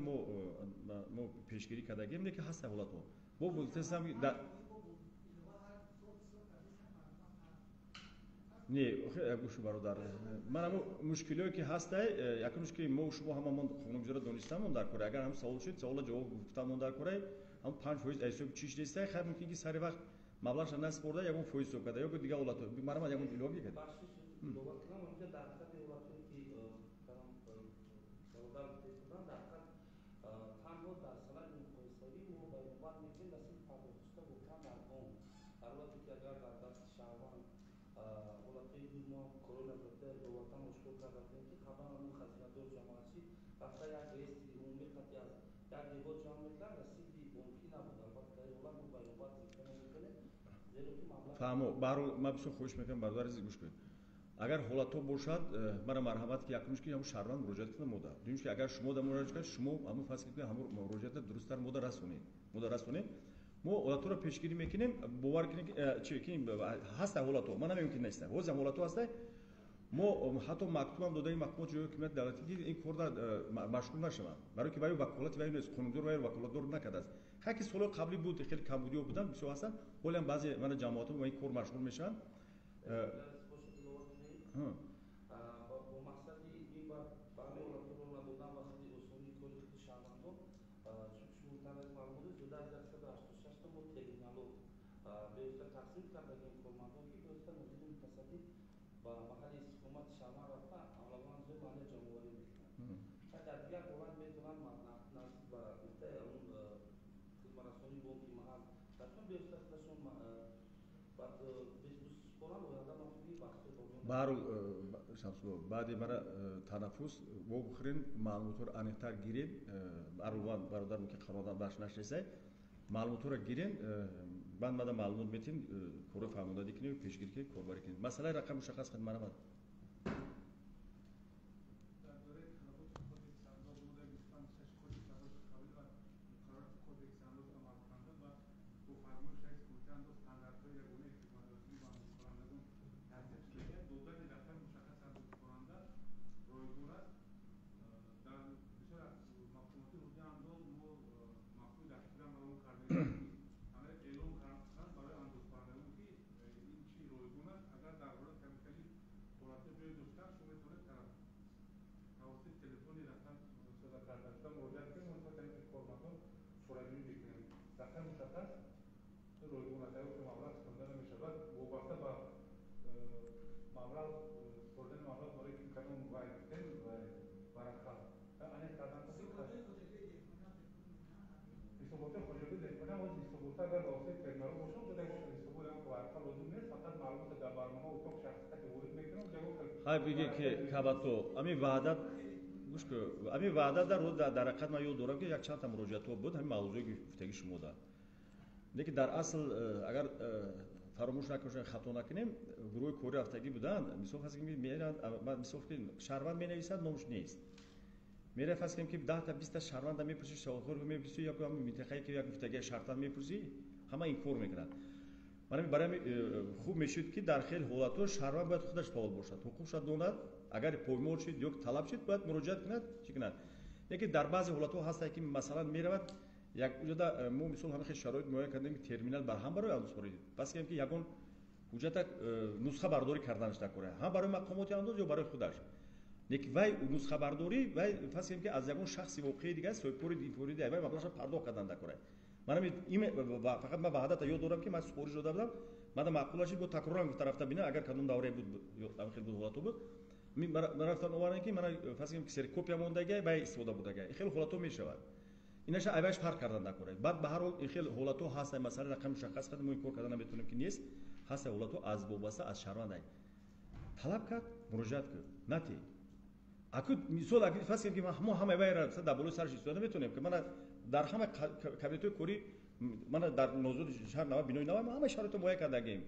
мо пешгирӣ кардагем, лекин ҳаста ҳолатҳо. Бо гуфтасам не, гӯшу бародар, ман ҳамун мушкилиҳое ки ҳастай, якумш ки мо шумо ҳамамон қонунгузорро донистамон дар кора. Агар ҳам савол шуд, саволро ҷавоб гуфтамон дар кора. Ҳам 5% аз ҳисоби чиш нестай, хайр, мумкин ки сари вақт маблағша насупорда, ягон фоиз ҳисоб карда, ё дигар ҳолатҳо. Марҳамат, ягон иловагӣ кард? Танҳо дар санади муқоисавӣ мо ба инобат мегирем расиди пардохтшуда воқеан дар бонк. Дар ҳолате ки агар дар дасти шаҳрванд ҳолатҳои буд, мо корҳои назоратӣ доватан ошкор карда будем, ки қаблан ҳамун хазинадор ҷамоатчӣ рафта як реестри умумӣ қатъи аз як деҳот ҷамъ мекард, расиди бонкӣ набуд. Албатта, дар ин ҳолат мо ба инобат гирифта наметавонем, зеро ки маблағ фаҳмо. Баҳрҳол, ман бисёр хоҳиш мекунам, бародари азиз, гӯш кунед. Агар ҳолатҳо бошад, мара марҳамат, ки якумш ки ҳамун шаҳрванд муроҷиат кунад мода. Дуюмш ки агар шумо да муроҷиат кард, шумо ҳамун фарз кунед, ҳамун муроҷиатро дурусттар мода расонед. Мода расонед. Мо ҳолатҳоро пешгирӣ мекунем, бовар кунед, чи ки ҳаста ҳолатҳо. Ман намегӯям ки неста. Ҳозир ҳолатҳо ҳаста. Мо ҳатто мактубам додаи мақомоти ҷойи ҳокимияти давлатӣ, ки ин корда машғул нашаванд. Барои ки вай ваколати вай нест, қонунгузор вайро ваколатдор накардааст. Хай ки солҳои қаблӣ буд, хеле камбудиҳо буданд, бисёр ҳастанд. Ҳоле ҳам баъзе мана ҷамоатҳо ба ин кор машғул мешаванд. Бо мақсади минбаъд ба ҳамин ҳолатҳоро надодан ва худи осонии кори худи шаҳрвандон, чунки шумо метавонед маълум доред, зиёда аз 186 та мо терминалҳо бевосита тақсим кардагем кормандон, ки бевосита нозири мутасаддӣ ба маҳалли истиқомати шаҳрванд рафта маблағҳои зиёд маҳалли ҷамъоварӣ мекунанд. Дар дигар ҳолат метавонанд наздик ба гуфтаи он хизматрасонии бонки маҳал рафтан, бевосита худашон баъд беспоранд оянда мафҳуми баҳсҳо. Баҳрҳол, Шамсулло, баъди мара танаффус вобихӯрен, маълумотҳоро аниқтар гирен. Баҳрҳол, бародар, ки қарордан бахш нашнесай, маълумотҳоро гирен, баъд мада маълумот метин, корро фаҳмондадӣ кунем, пешгирӣ кунем, корбарӣ кунем. Масъалаи рақам мушаххас кунед, марҳамат. Дар доираи талаботи Кодекси андоз, моддаи 256 Кодекси андози қабулӣ ва муқаррароти Кодекси андоз амалкунанда ва бо фармоиши раиси Кумитаи андоз стандартҳои ягонаи хизматрасонӣ ба андозсупорандагон тасдиқ шудагианд. Додани рақами мушаххаси андозсупоранда ройгон аст. Дар бисёр аз мақомоти ҳудуди андоз мо мафҳуми дастгирам равон кардаем, эълон карданд барои андозсупорандагон, ки ин чи ройгон аст. Агар дар ҳолати камихелӣ ҳолатҳо ҷой доштанд, шумо метавонед тавассути телефони рақам истифода кардашуда муроҷиат кунед, мо тариқи кормандон чораҷӯӣ мекунем. Рақами мушаххас ройгон аст, агар маблағ супорида намешавад, вобаста ба маблағ супоридани маблағ барои ки кадом вай гуфтем варақа аниқ кардан. Ҳисоботҳои хоҷагии деҳқонӣ ҳам ҳисоботҳо агар ба воситаи терминалҳо бошад, ҷо ҳисобот варақа лозим нест, фақат маълумотро дар барнома утоқ шахсияти ворид мекунам. Хай, биги ки кабато ами ваъда, гӯш ку, ами ваъда дар дар ҳақиқат ман ёд дорам, ки як чандта муроҷиатҳо буд ҳамин мавзӯе ки гуфтаги шумо да. Лекин дар асл, агар фаромӯш накунем, хато накунем, гурӯҳи кори рафтагӣ буданд. Мисол фарз кунем, меранд, мисол ки шаҳрванд менависад, номаш нест. Меравад, фарз кунем, ки 10-та 20-та шаҳрванда мепурсӣ, саволҳоро мепурсӣ, як минтақае ки як гуфтагия шартан мепурсӣ, ҳама инкор мекунанд. Барои хуб мешуд, ки дар хеле ҳолатҳо шаҳрванд бояд худаш фаъол бошад, ҳуқуқша донад, агар поймол шуд ё талаб шуд, бояд муроҷиат кунад, чӣ кунад. Лекин дар баъзе ҳолатҳо ҳастанд, ки масалан меравад як ҷода, мо мисол ҳама хел шароит муайян кардем, ки терминал барҳам барои андозсупорӣ, пас кунем, ки ягон ҳуҷҷата нусхабардорӣ карданаш дар кора, ҳам барои мақомоти андоз ё барои худаш. Лекин вай нусхабардорӣ, вай фарз кунем, ки аз ягон шахси воқеии дигар, соҳибкори инфироди, вай маблағша пардохт кардан дар кора. Манам фақат ман ваъдата ёд дорам, ки ман супориш дода будам, мана маъқул ашид, бо такроран гуфта рафта бина, агар кадом даврае буд, хел буд, ҳолатҳо буд, ман рафтан овардам, ки мана фарз кунем, ксерокопия мондагия, вай истифода бурдагия. Хеле ҳолатҳо мешавад, инаша айваш фарқ кардан дар кора. Баъд ба ҳар ҳол ин хел ҳолатҳо ҳаст, масъалаи рақами мушаххас кард, мо ин кор кардан наметавонем, ки нест. Ҳаст ҳолатҳо аз вобаста аз шаҳрванд, талаб кард, муроҷиат кард, нати аку мисол фарз кунем, ки мо ҳамаи вайра дар болои сараш истода наметавонем, ки мана дар ҳама кабинетҳои корӣ, мана дар нозури шаҳр нава, бинои нава, ҳама шароитро муайян кардагем,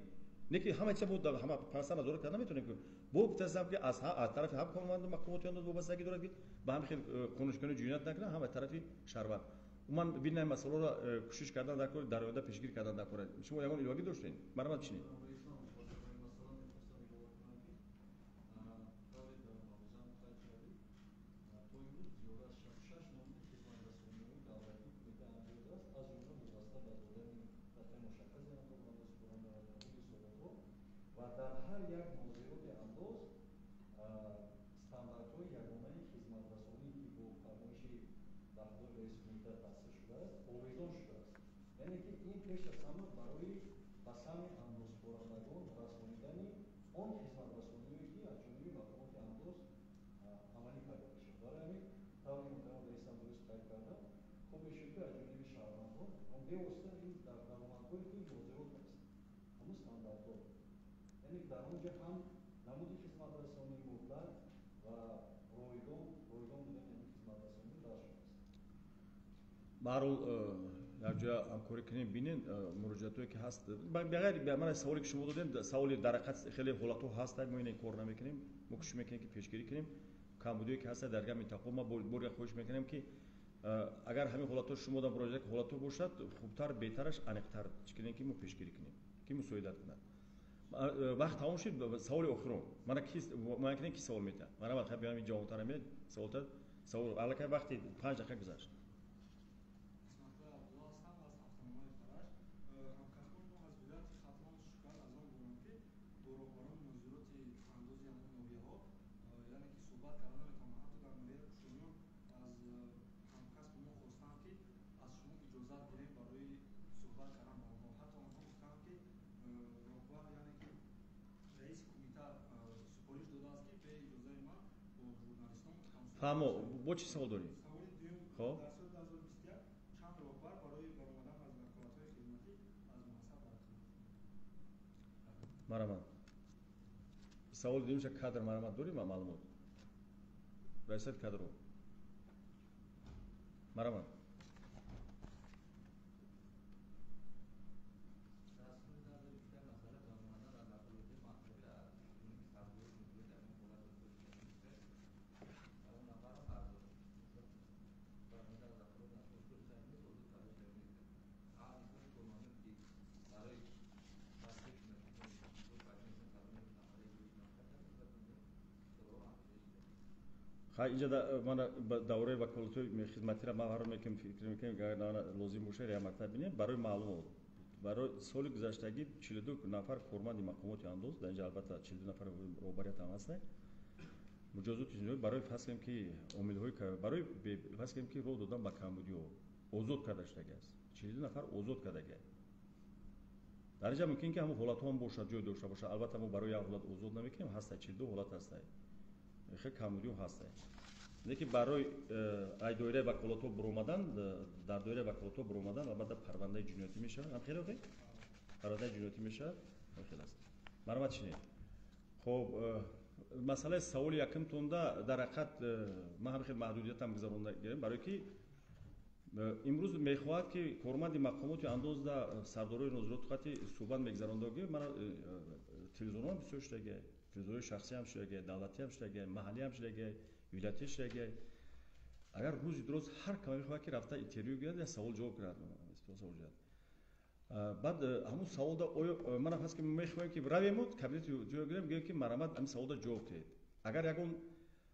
не ки ҳама чиза мо ҳама паста назорат карда наметавонем, ки бо гуфтасам, ки аз тарафи ҳам корманду мақомоти андоз вобастагӣ дорад, ки ба ҳамин хел қонуншиканӣ ҷиноят накунад, ҳам аз тарафи шаҳрванд. Ман бинам масъаларо кӯшиш кардан дар кор, дар оянда пешгирӣ кардан дар кор. Шумо ягон иловагӣ доштед? Марҳамат, чинед. Ва дар ҳар як нозироти андоз стандартҳои ягонаи хизматрасонӣ, ки бо фармоиши дахлдори раиси кумита таъсис шудааст, овезон шудааст. Яъне ки ин пеш аз ҳама барои ба самъи андозсупорандагон расонидани он хизматрасониҳое, ки аз ҷониби мақомоти андоз амалӣ карда мешавад. Барои ҳамин таври муҳтарам раисам дуруст қайд кардам, хуб мешуд, ки аз ҷониби шаҳрвандон он бевосита ин дар даромадгоҳе, ки нозирот аст, ҳамун стандартҳо, яъне дар он ҷо ҳам намуди хизматрасонӣ, муҳлат ва ройгон будани ҳамин хизматрасонӣ дарҷ шудааст. Баҳрҳол, якҷоя ҳамкорӣ кунем, бинен муроҷиатҳое, ки ҳаст. Бағайр мана саволе, ки шумо додем, саволи дар ҳақиқат хеле ҳолатҳо ҳастанд, мо ин кор намекунем, мо кӯшиш мекунем, ки пешгирӣ кунем. Камбудиҳое, ки ҳастанд дар гап минтақаҳо, ма бори хоҳиш мекунем, ки агар ҳамин ҳолатҳо шумо дар муроҷиат ҳолатҳо бошад, хубтар, беҳтараш, аниқтар чӣ кунем, ки мо пешгирӣ кунем, ки мусоидат кунад. Вақт тамом шуд, саволи охирон. Мана ки муайян кунем, ки савол метиҳад. Мана вақт биём ин ҷавонтара меяд, саволта савол аллакай вақти 5 дақиқа гузашт. Исматулло Абдулло ҳастам аз ҳафтаномаи Фараж. Ҳамкасбони мо аз вилояти Хатлон шикоят аз он доранд, ки бо роҳбарони нозироти андози ҳамон ноҳияҳо, яъне ки суҳбат карда наметавонанд. Ҳатто дар ноҳияи Кушониён аз ҳамкасби мо хостанд, ки аз шумо иҷозат гирем барои суҳбат кардан бо онҳо. Ҳатто онҳо гуфтанд, ки роҳбар, яъне ки раиси кумита супориш додааст, ки бе иҷозаи ман бо журналистон Фаҳмо, бо чӣ савол дорӣ? Саволи дуюм: Хоб. дар соли 2021 чанд роҳбар барои баромадан аз ваколатҳои хизматӣ аз мансаб барканор шуданд? Марамат. Саволи дуюмша кадр марамат дорӣ ма маълумот? Раисати кадрҳо. Марамат. Дар соли 2021 масъала баромадан аз ваколатҳои мансабӣ аз ҷониби сардори мудирият ягон ҳолат доштааст? Он нафар аз баромадан аз ваколат ошкор шуда нест, озод карда шуда нест. Аз нисбати кормандоне, ки барои тасдиқ Хай, инҷа мана давраи ваколатҳои хизматиро ман ҳар мекунем, фикр мекунем, агар лозим бошад, як мартаба бинем. Барои маълумот, барои соли гузаштагӣ 42 нафар корманди мақомоти андоз, дар инҷа албатта 42 нафар роҳбарият ҳам ҳастанд, муҷозоти ҷиноӣ барои, фарз кунем, ки омилҳои барои, фарз кунем, ки роҳ додан ба камбудиҳо озод карда шудагӣ аст. 42 нафар озод кардагӣ. Дар инҷа мумкин, ки ҳамон ҳолатҳо ҳам бошад, ҷой дошта бошад. Албатта, мо барои як ҳолат озод намекунем, ҳастад, 42 ҳолат ҳастад, хеле камбудиҳо ҳастад. Лекин барои ай доираи ваколатҳо буромадан, дар доираи ваколатҳо буромадан, албатта, парвандаи ҷиноятӣ мешавад. Ҳам хеле охи парвандаи ҷиноятӣ мешавад, хел аст. Марҳамат, чинед. Хоб, масъалаи саволи якумтонда дар ҳақиқат ман ҳам хел маҳдудиятам гузаронда гирем, барое ки имрӯз мехоҳад, ки корманди мақомоти андозда сардорои нозирот хати суҳбат мегузарондагӣ. Мана телевизионҳо бисёр шудагиай, телевизионҳои шахсӣ ҳам шудагиай, давлатӣ ҳам шудагиай, маҳаллӣ ҳам шудагиай, вилоятӣ шудагиай. Агар рӯзи дуроз ҳар кама мехоҳад, ки рафта интервю гирад, я савол ҷавоб кунад, савол ҷавоб. Баъд ҳамун саволда оё мана ҳаст, ки мехоҳем, ки равему кабинети ҷой гирем, гӯем, ки марҳамат, ҳамин саволда ҷавоб диҳед. Агар ягон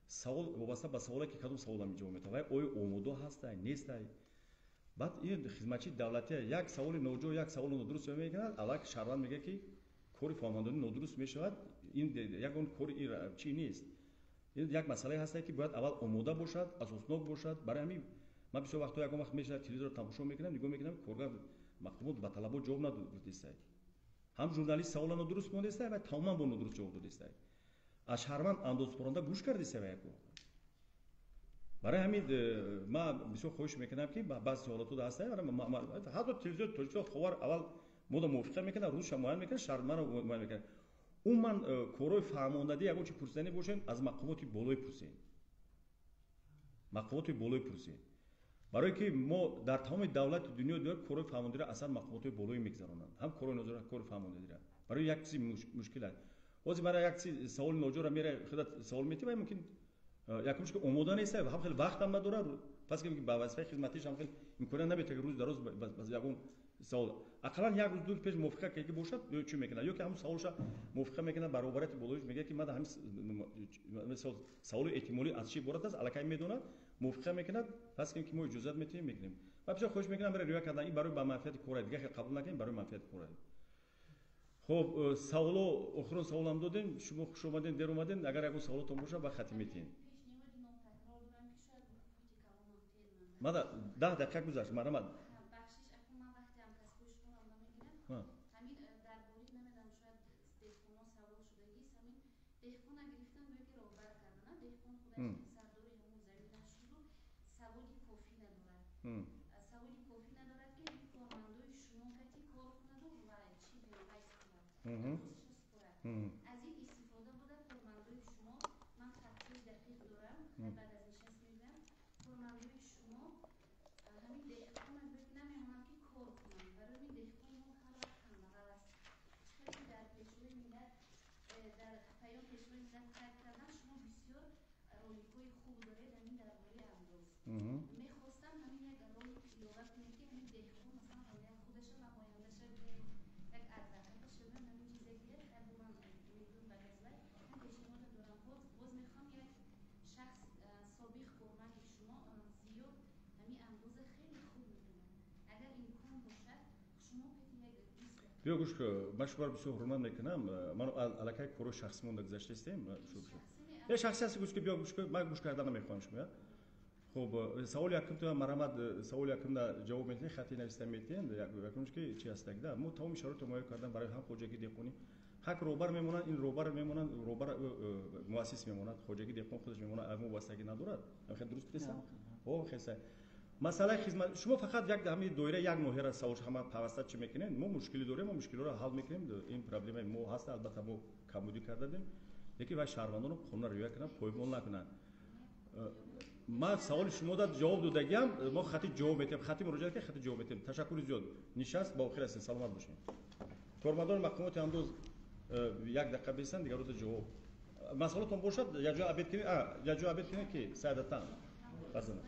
савол вобаста ба саволе, ки кадом савол ҳамин ҷавоб метавад, оё омода ҳастай, нестай. Баъд ин хизматчии давлатия як саволи ноҷо, як саволи нодуруст мекунад, аллак шаҳрванд мегӯяд, ки кори фаҳмандонӣ нодуруст мешавад. Ин ягон кори чӣ нест, ин як масъалае ҳастае, ки бояд аввал омода бошад, асоснок бошад. Барои ҳамин ман бисёр вақтҳо ягон вақт мешавад, телевизорро тамошо мекунам, нигоҳ мекунам, коргар мақомот ба талабот ҷавоб надодистай, ҳам журналист савола нодуруст мондистай ва тамоман бо нодуруст ҷавоб додистай, аз шаҳрванд андозсупоранда гӯш кардистай ва яко. Барои ҳамин ман бисёр хоҳиш мекунам, ки баъзе ҳолатҳо ҳастае, ҳатто телевизиони Тоҷикистон ховар аввал мода мувофиқа мекунад, рӯзша муайян мекунад, шаҳрманро муайян мекунад. Умуман корҳои фаҳмондадӣ ягон чи пурсиданӣ бошем, аз мақомоти болои пурсем, мақомоти болои пурсем, барое ки мо дар тамоми давлати дунё корҳои фаҳмондадиро аслан мақомотҳои болоӣ мегузаронанд, ҳам корҳои нозира, кори фаҳмондадиро. Барои як чизи мушкил аст. Ҳозир мара як чиз саволи ноҷора мера, худат савол метиҳӣ, ва мумкин якумш ки омода нест ва ҳам хеле вақт ҳам надорад, пас ки ба вазифаи хизматиш ҳам хеле имконият наметиҳад, ки рӯз дар рӯз ягон савол ақаллан як рӯз ду пеш мувофиқа ки бошад, ё чӣ мекунад, ё ки ҳамун саволша мувофиқа мекунад, баробарияти болоиш мегӯяд, ки ман ҳамин саволи эҳтимолӣ аз чӣ иборат аст, аллакай медонад, мувофиқа мекунад, пас ки мо иҷозат метиҳем, мекунем. Ва бисёр хоҳиш мекунам барои риоя кардан, ин барои ба манфиати кора, дигар хел қабул накунем, барои манфиати кора. Хуб, саволо, охирон саволам додем, шумо хуш омаден, дер омаден, агар ягон саволотон боша, ба хати метиҳем. Мада 10 дақиқа гузашт, марҳамат. Аз ин истифода буда кормандои шумо, ман фактҳои дақиқ дорам, баъд аз нишаст мегӯям, кормандои шумо ҳамин деҳқона намемонанд ки кор кунанд. Барои ҳамин деҳқон мо ҳар вақт камбағал аст. Чӣ дар Пешвои миллат, дар паём Пешвои миллат қайд кардан, шумо бисёр роликҳои хуб доред ҳамин дар бораи андоз. Мехостам ҳамин як ролик илова кунед, ки ҳамин деҳқон масалан як худаша намояндаша гӯем, як адвокаташа гӯем, ҳамин чизе гиред. Хайр, ман мегӯям баъд аз вай ман пешниҳода дорам. Боз мехоҳам як шахс собиқ корманди шумо зиёд ҳамин андоза хеле хуб медонад. Агар имкон бошад, шумо пети як 20 Биё, гӯш кун, ман шуморо бисёр ҳурмат мекунам. Ман аллакай корҳои шахсӣ монда гузаштаистем. Е, шахсӣ ҳаст, гӯш кун, биё, гӯш кун, ман гӯш карда намехоҳам шумо. Хуб, саволи якум ту марҳамат, саволи якумда ҷавоб метиҳед, хати нависта метиҳед. Якумш ки чи ҳастак да? Мо тамоми шароитро муҳайё кардам барои ҳам хоҷагии деҳқонӣ. Ҳак роҳбар мемонад, ин роҳбар мемонад, роҳбар муассис мемонад, хоҷагии деҳқон худаш мемонад, мо вобастагӣ надорад. Хел дуруст гуфтестам? О, хел масъалаи хизмат шумо фақат як ҳамин доира як ноҳияра савол ҳама пайваста чӣ мекунед? Мо мушкилӣ дорем, мо мушкилиро ҳал мекунем. Ин проблемаи мо ҳаст, албатта мо камбудӣ кардадем, лекин вай шаҳрвандонро қонунро риоя кунанд, поймол накунанд. Ман саволи шумо да ҷавоб додагиам, мо хати ҷавоб метиҳем, хати муроҷиат ки хати ҷавоб метиҳем. Ташаккури зиёд. Нишаст ба охир расид. Саломат бошед. Кормандони мақомоти андоз як дақиқа бистанд, дигар рӯза ҷавоб. Масъалатон бошад, якҷо обед кунед, якҷо обед кунед ки саодатан. Базана.